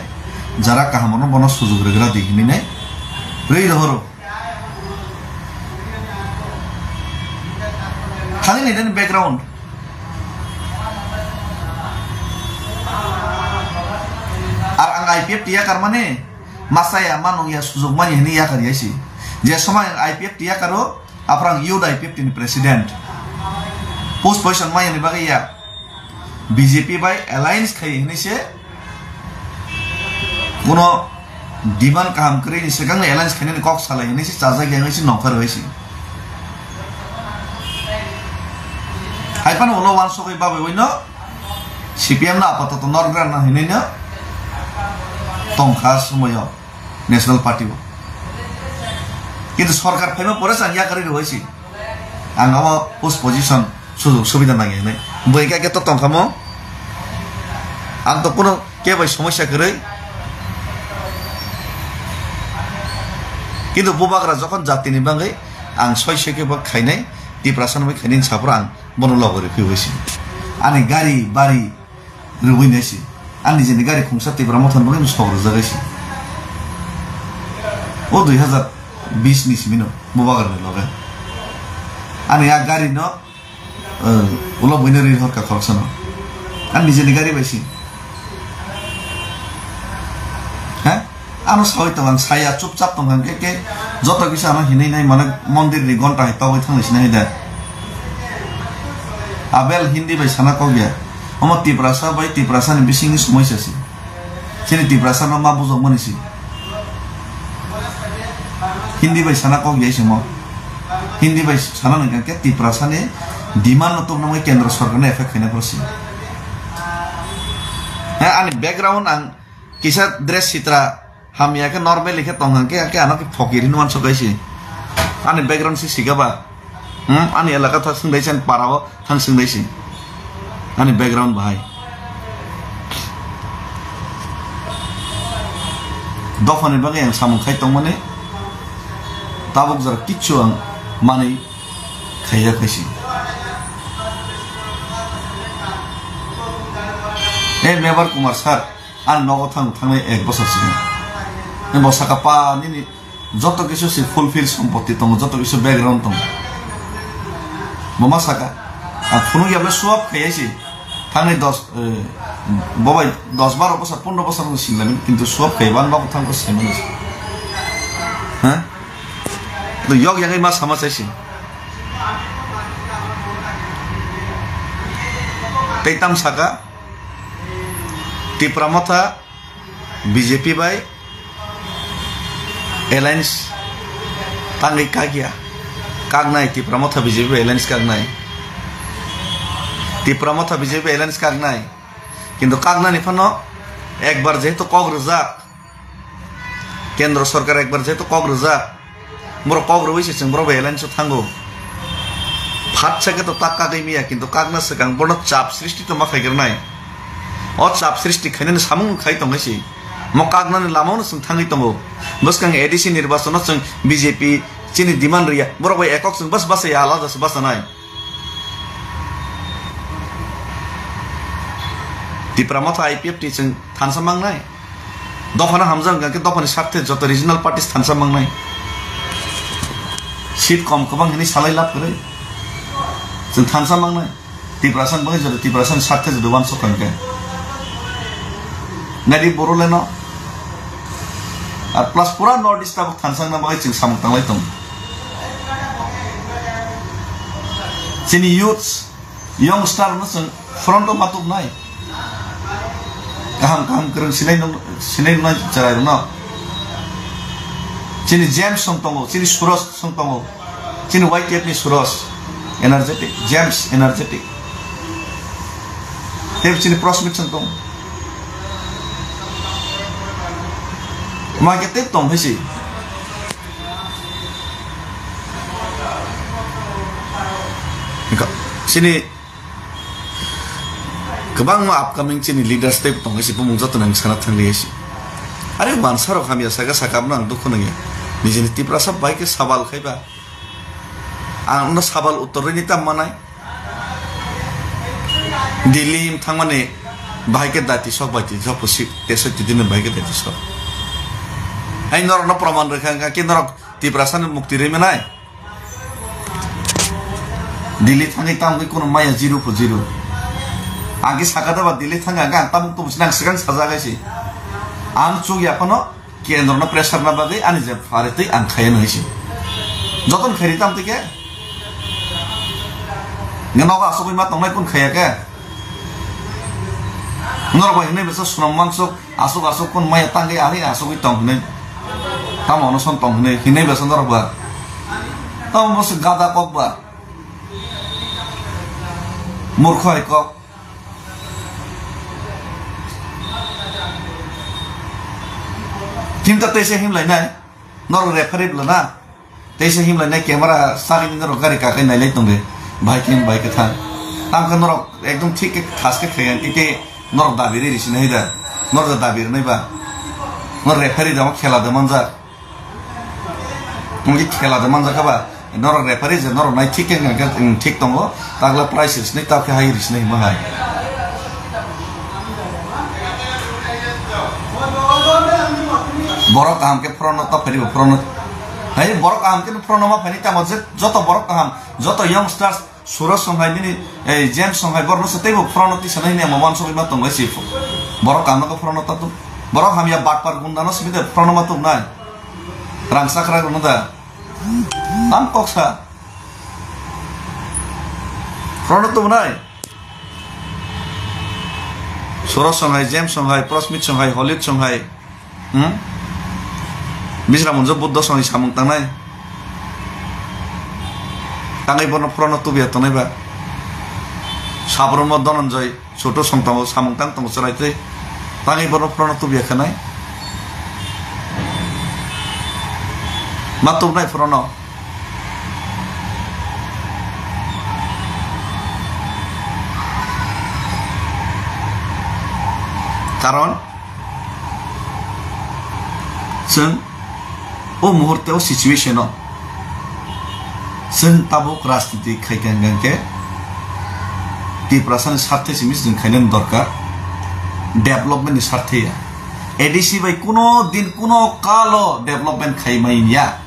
jara kaham rokno bono sujug rwgra di hinwi nai rwi rohoro. Thangwi nai nini background. Ar ang I P F T yakar mani, masaya manung ya sujug mani hini yakar yaisi. Je somai ang I P F T yakaro, aphra ang youth I P F T ni president. Post position maya ni bagwi ya. B J P bai alliance khai hinwi se kuno demand kaham kwrwi ni swkang ni alliance khainani kok salai hinwi se chajak ya hinwi se nongkhor bai se. Hai phano ulo wansugwi babai bai no C P M no apatoto norok rana hinwi no tongkha somoyo. National Party o. Kintu sorkar phaima pore chang yakarwi rwui si. Ang abo post position sujug subida nangya hinwi. Bwrwi kha khe to tongkha mo. Ang to kuno kebo bai somosya kwrwi. Kintu bubagra jokhon jatini bagwi ang soi soi khe bo khainai, Tiprasa ni bagwi khainai hinwi saphuru ang bono logo rw phiui si. Ani gari, bari, rwui nai si. Ani nijeni gari khungsa Tipra Motha ni bagwi sok rwjak si. O dui hazar bis ni simi no bubagra ni loge. Ani a gari no, eh, ulo buino ri horka khoroksa no. Ani nijeni gari bai si. Ha? Ano sawi tong ang saya chupchap tong ang ke ke joto kisa ano hinwi nai mane mondir ni gonta hai togwi thangwi sinai da. Abel Hindi bai sana kok ya. Omo Tiprasa bai Tiprasa ni bising ni somoisa si. Chini Tiprasa no ma bujok mani si. Hindi bai sana kok ya simo. Hindi bai sana nang ke Tiprasa ni demand no tong nang kendra sorkar ni effect khaina pro si. Ha, ani background ang Kisa dress sitra hamya khe normal khe tong hang khe, khe ano khe phokiri hinwi uansuk kaisi. Ani background se sika ba? Hmm? Ani elaka thang swng dai si, ani para o thang swng dai si. Ani background bahai. Dophani bagwi ang samung khai tongmani. Tabuk jora kichu ang manwi khaiya khaisi. Hey, Mebar Kumar sir. Ani nogo thang, thangnai ek bosor sini. Bo saka pa nini joto kisu si fulfill sompoti tongo, joto kisu background tongo. Bo ma saka, ang phunuk ya ble swap khai si. Thangnai dos, eh, Bo bai dos baro bosor, pondro bosor no singlamin, kintu sob kaiban babo thangko saiman. Ha? To yok yagai ma sama saisi. Tei tam saka, Tipra Motha B J P bai alliance tangwi kakya. Kaknai, Tipra Motha B J P bai alliance kaknai. Tipra Motha B J P bai alliance kaknai. Kintu kaknani phano ekbar jehetu kok rwjak, Kendro sorkar ekbar jehetu kok rwjak, borok kok rwui se chwng borok bai alliance o thango. Phatsa khe to tak kagwi miya, kintu kakna swkang bono chap srishti to ma khai kernai. O chap srishti khainani samung khai tongnai se. Mo kaknani lama no chwng thangwi tongo. Bwskang A D C nirbachon o chwng B J P chini demand riya. Borok bai ekok chwng bas basa ya, alada se basa nai. Tipra Motha I P F T chwng thansa mangnai. Dophano hamjak hwnkha khe dophani sarthe joto regional parties thansa mangnai. Seat kom kwbang hinwi salai lab kwrwi. Chwng thansa mangnai. Tiprasa ni bagwi joto Tiprasa ni sarthe joto uansuk kha hwnkhe. Nadi Boroleno. Ar plus pura North East tabuk thansa wngna bagwi chwng samung tanglai tongo. Chini youths, youngster no chwng front o ma tubnai. Kaham kaham kwrwng sinai nung-, sinai nungnai chwrai rwno. Chini James song tongo, chini Suraj song tongo, chini Y T F ni Suraj, energetic, James energetic. Tei chini Prosmit song tongo. Ma khe tei tong hai si. Wngkha, chini kwbangma upcoming chini leaders tei tongo si, bumung joto nang sana thangli si. Are mansa rok hamya saka saka, abno ang dukhu nangya. Nijini Tiprasa bai khe sabal khaiba. Ang no sabal uttor rini tam manai. Delhi thangmani bahai khe dati sok bai ti sok pusi teso titi ni bahai khe dati sok. Hai norok no proman rwkha wngkha khe norok Tiprasa ni mukti rwi manai. Delhi thangwi tamo khe kono maya zero po zero. Ang khe saka da ba Delhi thangwi ang khe ang tabuk tubu sinang swkang sajak hai si. Ang chuk ya phano kendro no pressure na bagwi ani je phari twi ang khaya nai si. Joton khairi tam twi khe. Nge nogo asugwi ma tongnai kun khaya khe. Norok bai hinwi bisa sunom mansuk. Asuk asuk kun maya tangwi ari asugwi tong hinwi. Tamo ono son tong hinwi hinwi besa norok ba. Tamo bo se gada kok ba. Murkho hai kok. Kinta teisa himlai nai. Norok referee bla na. Teisa himlai nai camera sagini norok gari kakai nailai tongde. Bahai khe bahai khe thang. Tamo khe norok ekdom thik khe thas khe khaiyan khe norok dabi ri risi nai da. Norok da dabi ri nai ba. Norok referee da khela da manjak. Wngkhe khela da manjak kha ba. Norok referee je norok nai thik khe wngkha khe, wng, thik tongo. Takla price risi nai, tamo khe hai risi nai hima hai. Borok kaham khe phorono ta pharibo phorono. Hai borok kaham khe phorono ma phani tamo je joto borok kaham, joto youngsters, Suraj song hai nini, eh, James song hai borok no se teibo phorono tisa nai hini amo wansugwi ma tongo si. Borok kaham no phorono ta tu. Borok hamya batpar gunda no simi de phorono ma tung nai. Rang sakra gunda. Tam kok sa. Phorono tung nai. Suraj song hai, James song hai, Prosmit song hai, Holid song hai. Hmm? Bisra Munjo Buddha song hai samung tangnai. Tangwi bono phorono tubiya tongnai ba. Sabromo Dhananjay, Choto song tongo, samung tang tongo chwrai twi. Tangwi bono phorono tubiya khanai. Ma tubnai phorono. Karon chwng o muhurte o situation o chwng tabuk rajniti khai kha hwnkhe Tiprasani sarthe simi chwng khainani dorkar, development ni sarthe ya. A D C bai kuno din kuno kalo development khai mai ya.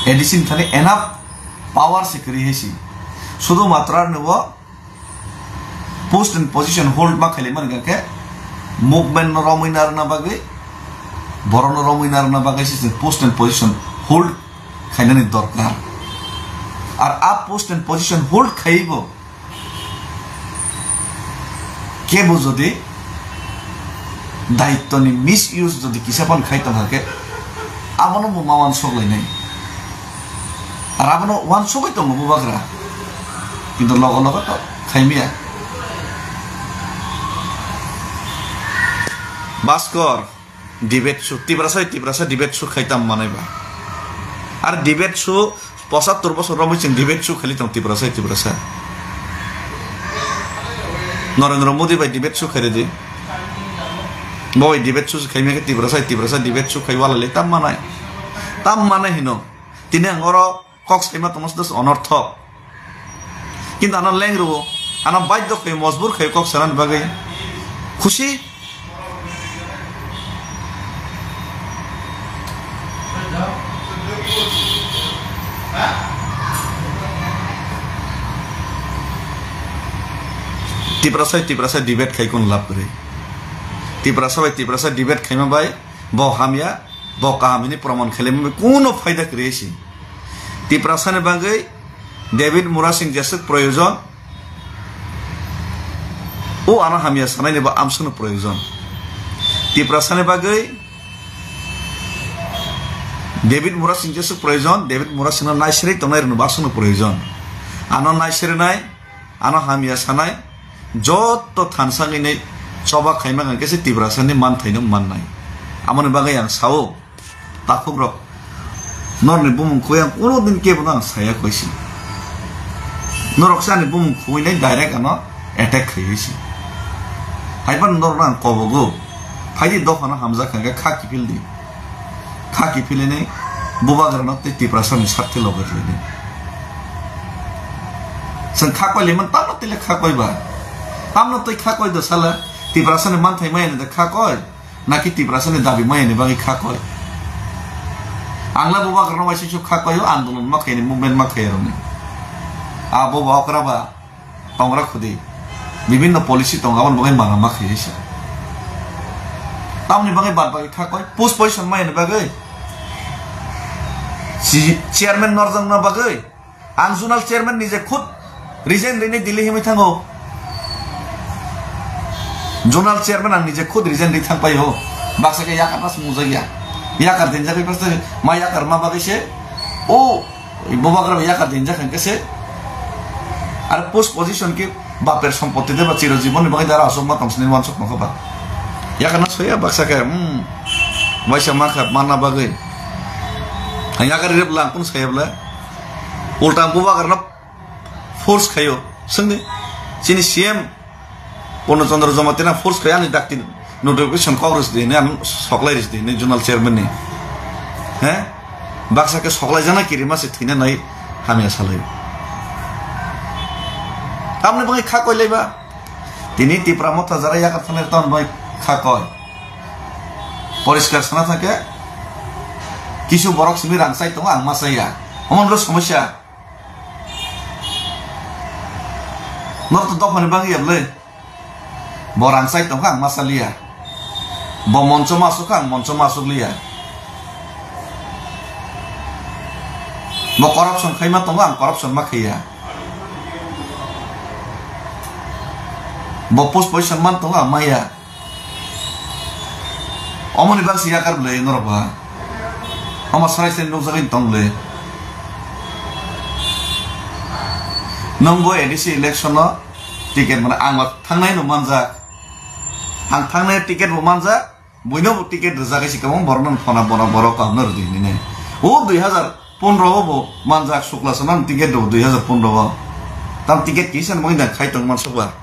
A D C ni thani enough power se kwrwi hai si. Sudu matra ni o post and position hold ma khaili mani khe movement no romwi narwkna bagwi, borok no romwi narwkna bagwi se chwng post and position hold khainani dorkar. Ar a post and position hold khaibo kebo jodi daitwni misuse jodi kisa phano khai tongkha khe, abono bo ma uansuk lainai. Ar abono uansugwi tongo bubagra, kintu logo logo to khaimya. Baskor, debate su, Tiprasa, Tiprasa debate su khai tam manai ba. Ar debate su, pochattor bosor romwi chwng debate su khaili tong Tiprasa, Tiprasa. Narendra Modi bai debate su khairi di. Bo bai debate su khaimya khe Tiprasa, Tiprasa debate su khai wala le tam manai. Tam manai hino. Tini ang oro kok saima tongma se dos onorthok. Kintu ano leng rwo, ano baidhyo khayo, mojbur khayo kok sanani bagwi. Khusi. Tiprasa, Tiprasa debate khai kun lab kwrwi. Tiprasa bai Tiprasa debate khaima bai bo hamya, bo kaham hini proman khailai kuno phaida kwrwi si. Tiprasa ni bagwi David Murasing jeswk proyojon, o ano hamya sanai ni bo amswk no proyojon. Tiprasa ni bagwi David Murasing jeswk proyojon, David Murasing no naisirwi tongnai rwno bo aswk no proyojon. Ano naisirnai, ano hamya sanai, joto thansa wngwi choba khaima hwnkhe se Tiprasa ni manthai no mannai. Amoni bagwi ang sao. Takhuk rok, norni bumung khoi ang kuno din kebo no ang saya koi si. Norok se ani bumung khoi nai direct ano attack khai si. Haiban norok no ang kobogo. Phaidi dophano hamjak kha kha kiphil di. Kha kiphil ni bubagra no tei Tiprasa ni sarthe loge khai di. Sang kha koi le man tamno tele kha koi ba. Tamno tei kha koi do sala Tiprasa ni manthai maya ni da kha koi. Naki Tiprasa ni dabi maya ni bagwi kha koi. Ang la bubagra no waisa kha koi o andolon ma khaini movement ma khaironi. Abo ba okra ba tongra khudi. Bibinno policy tong aboni bagwi mana ma khaisa. Tamni bagwi bad bagwi kha koi. Post position maya ni bagwi. Si chairman norjang na bagwi. Ang zonal chairman nije khud resign rini Delhi himwi thango. Zonal chairman ang nije khud resign ri thang paio. Baksa khe yakar nas mujak ya. Yakar dinjak bai baksa ma yakar ma bagwi se. O bubagra bai yakar dinjak hwnkhe se. Ar post position khe baper sompotti de ba chiro jibon ni bagwi dara asok ma tong sini wansok ma ba. Yakar nas hoya baksa khe. Hmm. Waisa ma kha manna bagwi. Ang yakar rep lang kun saya bla. Ulta ang bubagrano force khayo. Sengni chini C M Purno Chandra Jamatia force khayo ani dakti notification kok ris di, ani soklai ris di, ni zonal chairman ni. He? Baksa khe soklai jana kiri mase thina nai hamya salai. Tamni bagwi kha koi laiba. Tini Tipra Motha jara yakar thanai ton bai kha koi. Poriskar sana thangkhe kisu borok simi rang chai tongo ang ma chaya. Omo nro somosya. Nor to dophani bagwi ya bwle. Bo rang chai tongkha ang ma chaliya. Bo moncho ma asukha ang moncho ma asukliya. Bo corruption khaima tongo ang corruption ma khaiya. Bo post position man tongo ang maya. Omoni bagwi se yakar bwle norok ba. Omo sarai sarai nukjagwi tong bwle. Nwng bo A D C election no ticket mano ang ba thangnai no manjak. Ang thangnai ticket bo manjak. Buino bo ticket rwjak si kwbang borok no phona bona borok kaham no rwdi hinwi nai. O dui hazar pondro o bo manjak sukla sana ticket rw dui hazar pondro o. Tam ticket kisa no bagwi da khai tong mansuk ba.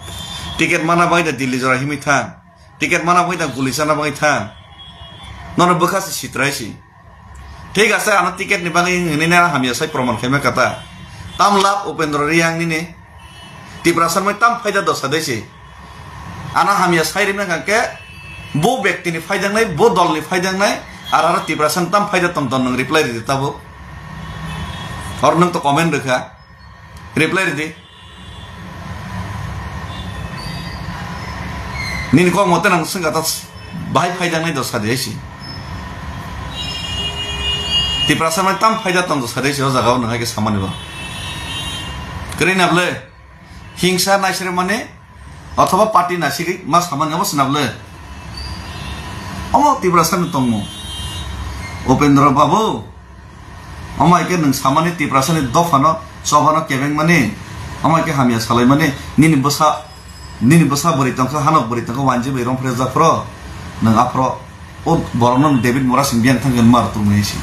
Ticket mana bagwi da Delhi jora himwi thang. Ticket mana bagwi da guli sana bagwi thang. Nono bwkha se sitrai si. Thik ase ano ticket ni bagwi hinwi na hamya sai proman khaima kata. Tam lab Upendra Reang nini. Tiprasa mai tam phaida dosa dei si. Ano hamya sai rimna kangke bo bekti ni phaidang nai, bo dol ni phaidang nai, ar aro Tiprasa tam phaida tong ton nang reply ridi tabo. Or nang to comment rikha. Reply ridi. Nini kok mote nang swngkha ta bahai phaida wngnai do sadi hai si. Tiprasa mai tam phaida tong do sadi hai si o jaga o nang hai khe samani bo. Kwrwi na bwle hingsa naisre mani othoba party naisiri ma samani obo sina bwle. Omo Tiprasa ni tongmo. Upendra Babu. Omo hai khe nwng samani Tiprasa ni dopha no choba no kebeng mani. Omo hai khe hamya salai mani nini bwsa Nini bwsa bwrwi tongkha, hanok bwrwi tongkha, wanji bai romphre japhro, nwng aphro o borokno David Murasing biyang thangkhe mar tongnai si.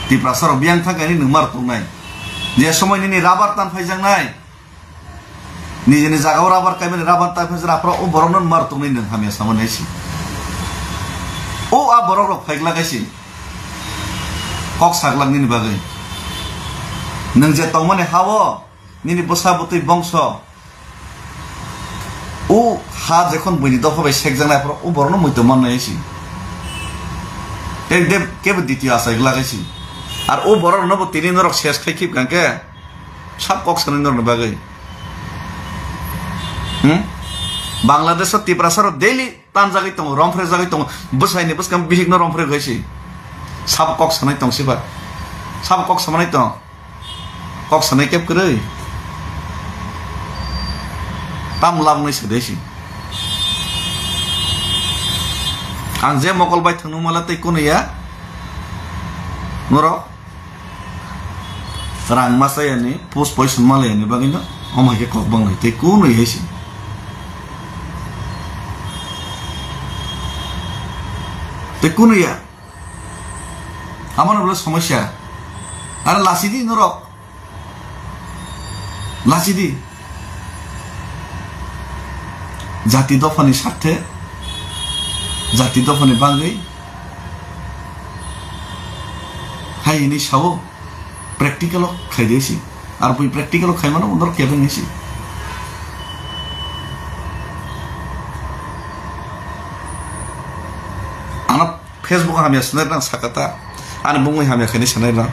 Tiprasa rok biyang thangkhe ani nwng mar tongnai. Je somoi nini rabar tan phaijaknai, nijini jagao rabar kaimani rabar tan phaijaknai aphro o borokno mar tongnai nwng hamya samanai si. O a borok rok phaiglak si. Kok saglak nini bagwi. Nwng je tongmani ha-o, nini bwsa bwtwi bongso, o ha jekhon buini dopha bai sekjaknai aphuru o borokno muitu mannai si. Tei de-, kebo ditio achai glak si. Ar o borokno bo tini norok ses khai khib kangkhe sab kok sanai norokni bagwi. Hmm? Bangladesh o Tiprasa rok daily tanjagwi tongo, romphre jagwi tongo, bwsaini bwskang bihikno romphre khai si. Sab kok sanai tong siba. Sab kok samanai tong. Kok sanai kep kwrwi. Tam labnai se desi. Ang je mokol bai thangno mala tei kunu ya. Norok rang masa yani, pus poison mala yani bagino. Omai ke kok bangnai tei kunu ya si. Tei kunu ya. Amano bole somosya. Are lachidi norok. Lachidi. Jati dophani sarthe, jati dophani bagwi hai hini sao, practical o khai de si. Ar bui practical o khai mano norok kebeng si. Ano Facebook o hamya sanai rang sakata, ani bumui hamya khaini sanai rang.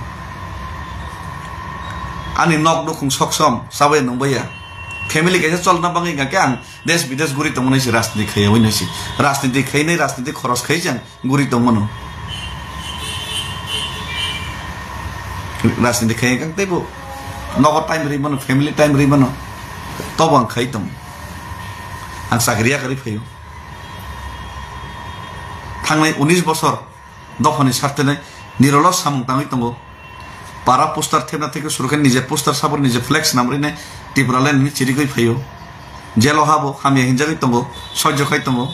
Ani nok nukhung soksom, chabai nungbaiya. Family kaisa cholna bagwi hingkha khe ang des bides guri tongmani si rajniti khaiya wi nai si. Rajniti khainai, rajniti khoros khai jang guri tongmano. Rajniti khai kang teibo nogo time ri mano, family time ri mano. Tobo ang khai tong. Ang chakri yakarwi phaio. Thangnai unis bosor dophani sartene nirolo samung tangwi tongo. Para poster thepna theke suru khe nije poster sabor nije flex namrine Tipraland ni chirigwi phaio. Jelo habo hamya hinjagwi tongo, soijo khai tongo.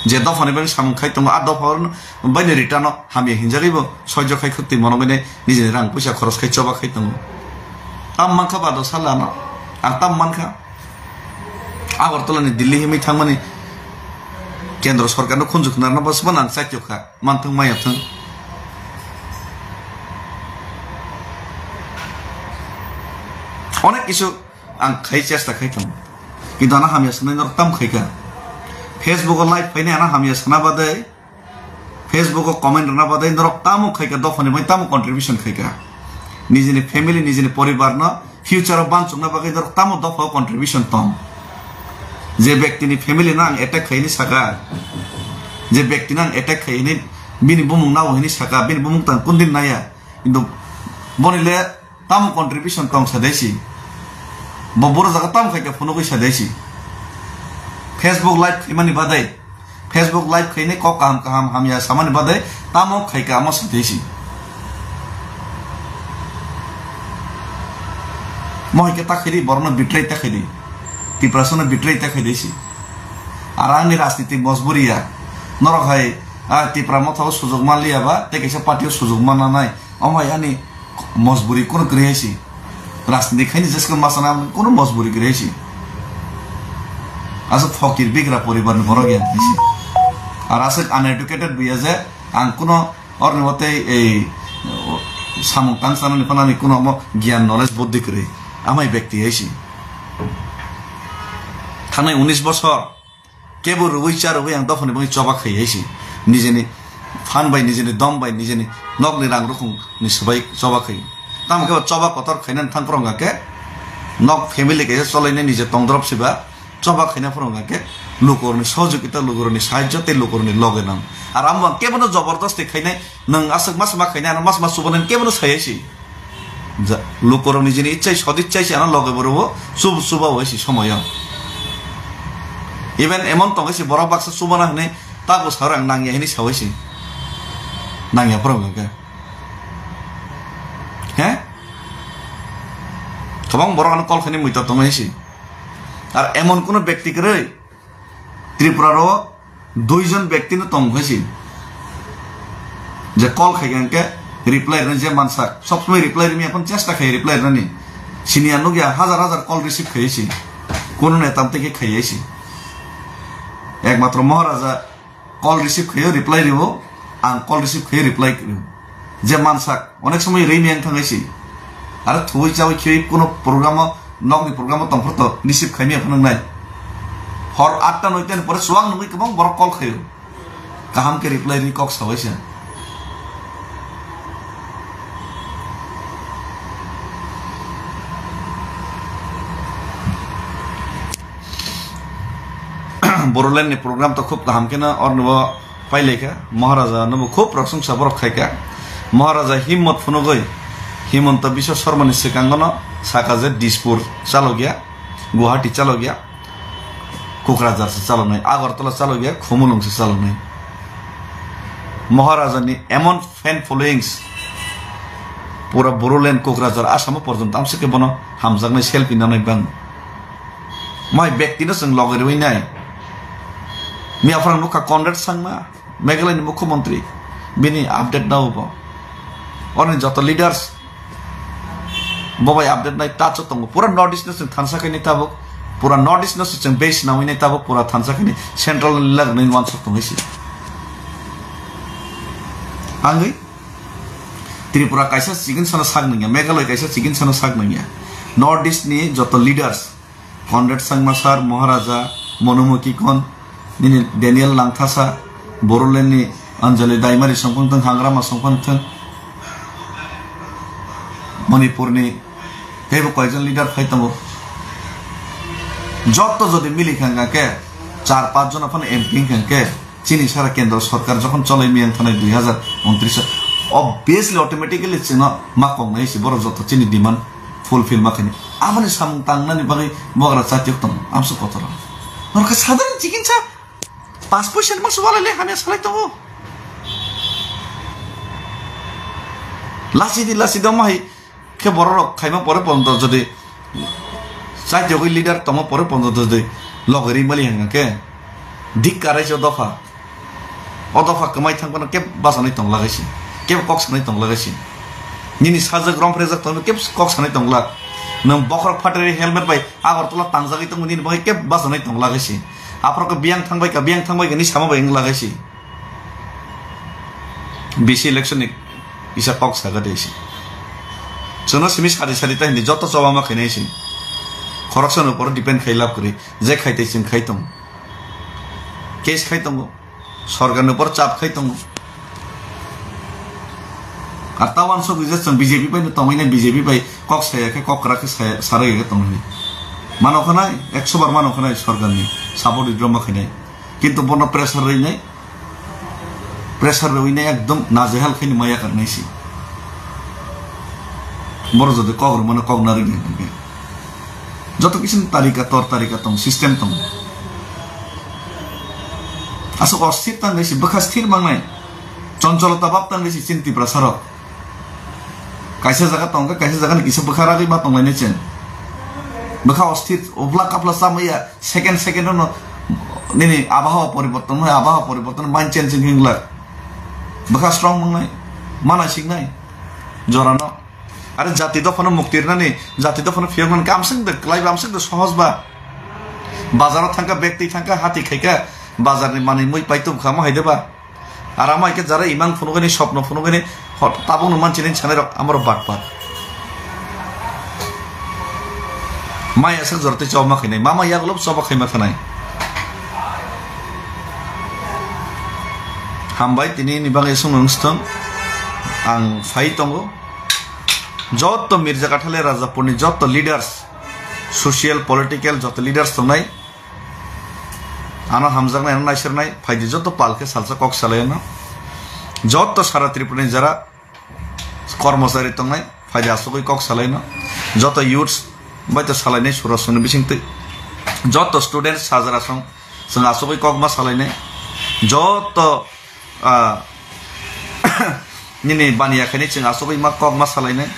Je dophani bai samung khai tongo, a dopha baini return o hamya hinjagwi bo soijo khai khwtwi monogwine nijeni rang puisa khoros khai choba khai tongo. Tam mankha ba do sala no, ang tam mankha. Agartala ni Delhi himwi thangmani kendro sorkar no khunju khwnarna bwswkma nang chaitokha. Manthwng maya thwng. Onek kisu ang khai chesta khai thang. Kintu ano hamya sanai norok tam khai kha. Facebook o live phainai ano hamya sana badai. Facebook o comment rwna badai norok tamo khai kha, dophani bai tamo contribution khai kha. Nijini family, nijini poribar no future o bansukna bagwi norok tamo dopha o contribution tong. Je bektini family no ang attack khaini saka, je bektino ang attack khaini, bini bumung nao hini saka, bini bumung tang kundin naya. Kintu boni le tamo contribution tong sa desi. Bo boro jaga tamo khaika phunugwi sa desi. Facebook live khaimani badai. Facebook live khainai kok kaham kaham hamya samani badai tamo khaika amo satwi si. Mohai khe ta khaidi borokno betray ta khaidi. Tiprasano betray ta khaidi si. Ar ani rajniti mojburi ya. Norok hai, ah, Tipra motha o sujok manliya ba, tei kaisa party o sujok manna nai. Omo hai ani mojburi kono kwrwi hai si. Rajniti khaini jesko masana kono mojburi kwrwi hai si. Aswk phokir bigra poribar ni borok ya hai si. Ar aswk uneducated buya je ang kono orni watei ei samung tang sanani phano ani kono omo gyan knowledge buddhi kwrwi. Amai bekti hai si. Thangnai unis bosor. Kebo rwui cha rwui ang dophani bagwi choba khai hai si. Nijeni phan bai, nijeni dom bai, nijeni nokni rang rukhung ni swbai choba khai. Tamo khe choba kotor khainani thang phwrwng khe nok family kaisa cholainai nije tongdrop siba choba khaina phwrwng khe Lukurokni sohojogita, lukurokni sahajjo tei lukurokni loge nang. Ar amo ang kebono jobordosti khainai, nwng aswk ma swma khainai, ano ma swma chubanai kebono sayai si. Ja, lukurokni jini ichai sodi chai si ano loge borobo chub-, chuba oi si somoyo. Even emon tongwi si borok baksa chubana hwnwi tago sawi ang nangya hwnwi sawi si. Nangya phoro hwnkhe. He? Kwbang borok ano call khainai muitor tongwi si. Ar emon kuno bekti kwrwi Tripura ro duijon bekti no tong khe si. Je call khai hwnkhe reply rwna je mansak. Sob somoi reply rwmi, ekhon chesta khai reply rwnani. Sini ang nukya hajar hajar call receive khai si. Kuno neta tei khe khai si. Ekmatro Maharaja call receive khaio, reply rwo, ang call receive khaio, reply rwo. Je mansak, onek somoi rwi miyang thangai si. Aro thuwi chawi khiwi kuno programo, nokni programo tongphor to receive khaimya phano nai. Hor atta noita ni pore chuwak nungwi kwbang borok call khaio. Kaham khe reply rwi kok sawai se. Bodoland ni program to khub kaham kheno ornibo pailaikha, Maharaja nobo khub prosongsa borok khaikha. Maharaja himmot phunugwi Himanta Biswa Sarma ni swkango no saka je Dispur chalokya, Guwahati chalokya, Kokrajhar se chaloknai, Agartala chalokya, Khumulwng se chaloknai. Maharaja ni emon fan followings, pura Bodoland, Kokrajhar, Assam porjonto amsike bono hamjaknai, selfie nanai bang. Mai bekti no chwng loge rwi nai. Miya phwrang nukha Conrad Sangma, Meghalaya ni mukhyamantri, bini update nao bo. Oni joto leaders bo bai update nai touch o tongo. Pura North East no chwng thansa khaini tabuk, pura North East no chwng base nawi nai tabuk, pura thansa khaini central ni lag nai wansuk tongwi si. Angwi Tripura kaisa chikon sano sak nangya, Meghalaya kaisa chikon sano sak nangya. North East ni joto leaders, Conrad Sangma sir, Maharaja, Monomoki Kon, nini Daniel Langthasa, Bodoland ni Anjali Daimari songphang thang, Hangrama songphang thang, Manipur ni teibo koijon leader phai tongo. Jotto jodi mili kha hwnkha khe, char panch jona phano M P wngkha hwnkhe, chini sara kendro sorkar jokhon cholai miyang thanai dui hazar untris, obviously, automatically chwngno ma kok nai si borok joto chini demand fulfill ma khaini. Aboni samung tangnani bagwi bogra chatiok tongo, amsuk kotor. Norokha sadharon chikon sa, panch poisa ni masa walai le hamya salai tongo. Lasi di, lasi di, omo hai khe borok rok khaima pore ponto jodi chatiok leader tongma pore ponto jodi loge ri mali hwnkha khe dik karai se dopha. O dopha kwmai thang phano kebo bachanai tong lagai si, kebo kok sanai tong lagai si. Nini sajak romprejak tongno kebo kok sanai tong lak. Nwng bokhorok phatari helmet bai Agartala tangjagwi tongmani bagwi kebo bachanai tong lagai si. Aphuru khe biyang thang bai kha, biyang thang bai kha ni sama bai wng lagai si. B C election ni kisa kok saga de si. Chwngno simi sari sari ta hindi joto choba ma khainai si. Khoroksa ni upor depend khai lab kwrwi. Je khai tei chwng khai tong. Case khai tongo. Sorkar ni upor chap khai tongo. Ar ta wansok rijak chwng B J P bai no tongwi nai, B J P bai kok saya khe, kok kwrak khe saya, sarai khe tongwi nai. Mano khanai, ekso bar mano khanai sorkar ni support withdraw ma khainai. Kintu bono pressure rwi nai, pressure rwi nai ekdom najehal khe ni maya kar nai si. Boro jodi kok rwmano kok narwk nai hwnkhe. Joto kisi ni tarika, tor tarika tong, system tong. Aswk osthir tang nai si, bwkha sthir mang nai. Choncholota bab tang nai si chini Tiprasa rok. Kaisa jaga tong khe, kaisa jaga ni kisa bwkha ragwi ma tong lai nai chwng. Bwkha osthir, uphla kaphla cha maya, second second no nini abhawa poriborton, abhawa poriborton, mind change wng glak. Bwkha strong mang nai, ma naising nai, jora no. Are jati dophano mukti rwnani, jati dophano phiyok nani khe amswk de kwlai ba, amswk de sohoj ba. Bazar o thang kha, bag twi thang kha, hati khai kha, bazar ni manwi mui pai tong kha, omo hai de ba. Ar amo hai khe jara imang phunugani, sopno phunugani, hot-, tabukno manchini sanai rok amoro batpar. Mai aswk jora tei choba ma khainai, mama yagulo choba khai ma khanai. Hambai tini ni bagwi aswk nung stong, ang phai tongo. Joto Mirja Kathale Rajapurni joto leaders, social, political joto leaders tongnai, Ano hamjaknai, ano naisirnai, phaidi joto pal khe salsa kok salaino. Joto sara Tripura ni jara kormochari tongnai, phaidi asugwi kok salaino. Joto youths bai to salainai surasongni bisingtwi. Joto students sajara song, chwng asugwi kok ma salainai. Joto, ah, nini baniya khaini chwng asugwi ma kok ma salainai.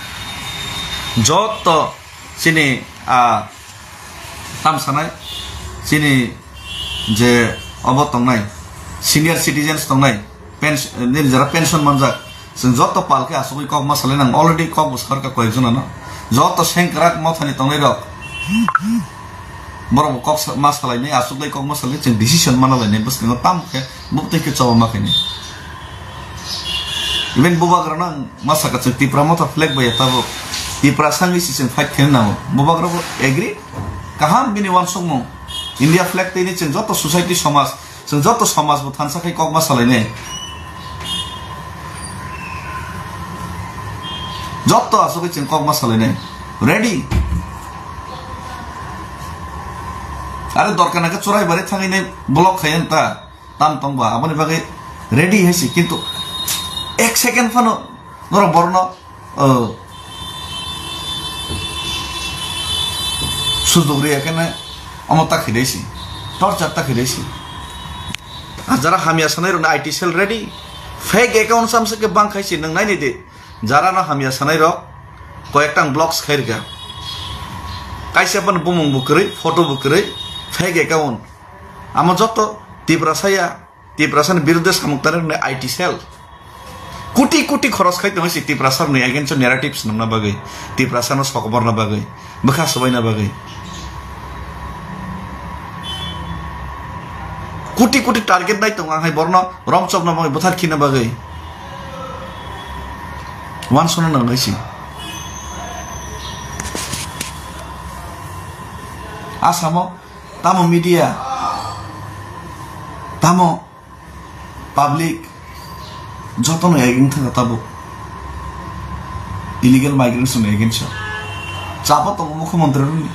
Joto chini, ah, tam sanai, chini je obo tongnai, senior citizens tongnai, pens-, nini jara pension manjak, chwng joto pal khe asugwi kok ma salai nang, already kok bo sakha koyek jonano, joto sengkrak mothani tongnai rok, borok bo kok sa-, ma salainai, asugwi kok ma salainai, chwng decision mana lainai, bwskango tam khe buk twi khe choba ma khainai. Even bubagrano ang ma sakha, chwng Tipra Motha flag bai ya tabuk, Tipra sangwi si chwng fight khaina nango, bubagra bo agree, kaham bini uansukmung, India flag twi ni chwng joto society somaj, chwng joto somaj bo thansa khai kok ma salainai, joto asugwi chwng kok ma salainai, ready. Are dorkar nangkhe churai bari thangwi nai block khai ta. Tam tong ba, aboni bagwi ready hai si, kintu ek second phano norok borno, uh, sujok riya kene omo ta khidai si, torture ta khidai si. Ar jara hamya sanai rokni I T cell ready, fake account samse ke bang khai si, nwng nai nai di, jara no hamya sanai rok koyek tang blocks khai rika, kaisa phano bumung bo kwrwi, photo bo kwrwi, fake account. Amo joto Tiprasa ya, Tiprasani biruddhe samung tangnai rokni I T cell. Kuti kuti khoros khai tongo si Tiprasa rokni against o narrative swnamna bagwi, Tiprasano sokoborna bagwi, bwkha swbaina bagwi. Kuti kuti target nai tongo ang hai borno romchopna bagwi, bwthar khina bagwi. Uansukna nangnai si. Asamo tamo media, tamo public, jotono against thangkha tabuk. Illegal migrants ni against o. Chapa tongo mukhyamantri rokni.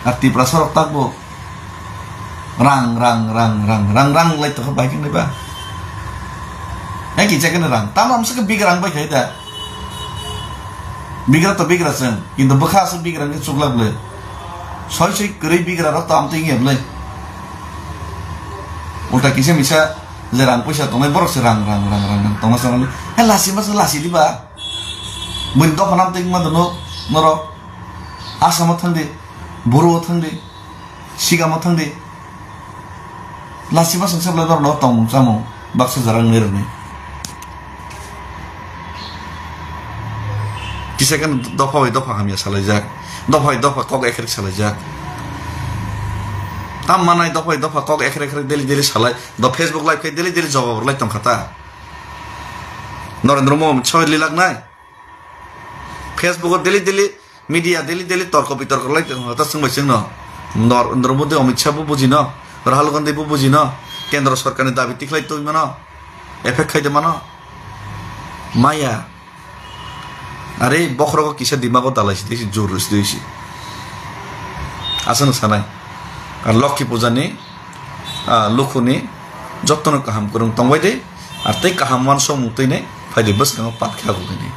Ar Tiprasa rok takbo rang, rang, rang lai tongkha bai khe ba. Hai kicha khe rang. Tamo amsa khe big rang bai khai da. Bigra to bigra chwng, kintu bwkha aswk bigra wngkhe chuklak bwle. Soi soi kwrwi bigra rok to amtwi wngya bwle. Ulta kisa misa je rang puisa tongnai borok se rang, rang, rang, rang, rang tongma chwng. He lasi masa lasi diba. Buini dophano amtwi wngma dono norok. Asamo thangdi, Boruo thangdi. Sigamo thangdi. Lasi masang sebla norokno tongmung chamung baksa jara wngwi rwnai. Kisa khe dopha bai dopha hamya salaijak, dopha bai dopha kok ekhrek salaijak. Tam manai dopha bai dopha kok ekhrek ekhrek daily daily salai. Do Facebook live khe daily daily jawab rwlai tongkha ta. Narendra Modi soi lilak nai. Facebook o daily daily media daily daily torko bitorko lai tong ta chwng bai chwngno. Nor-, Narendra Modi, Amit Shah bo bujino, Rahul Gandhi bo bujino, kendro sorkarni dabi tikhlai tongmano, effect khaide mano. Maya. Are bokhorogo kisa dimago dalai si, tei si jur si, tei si. Aswk sanai. Ar Lokhi Puja ni, ah, lukhuni jotono kaham kwrwng tongbai de, ar tei kaham uansukmung twi nai phaidi bwskango pat khe agugwi nai.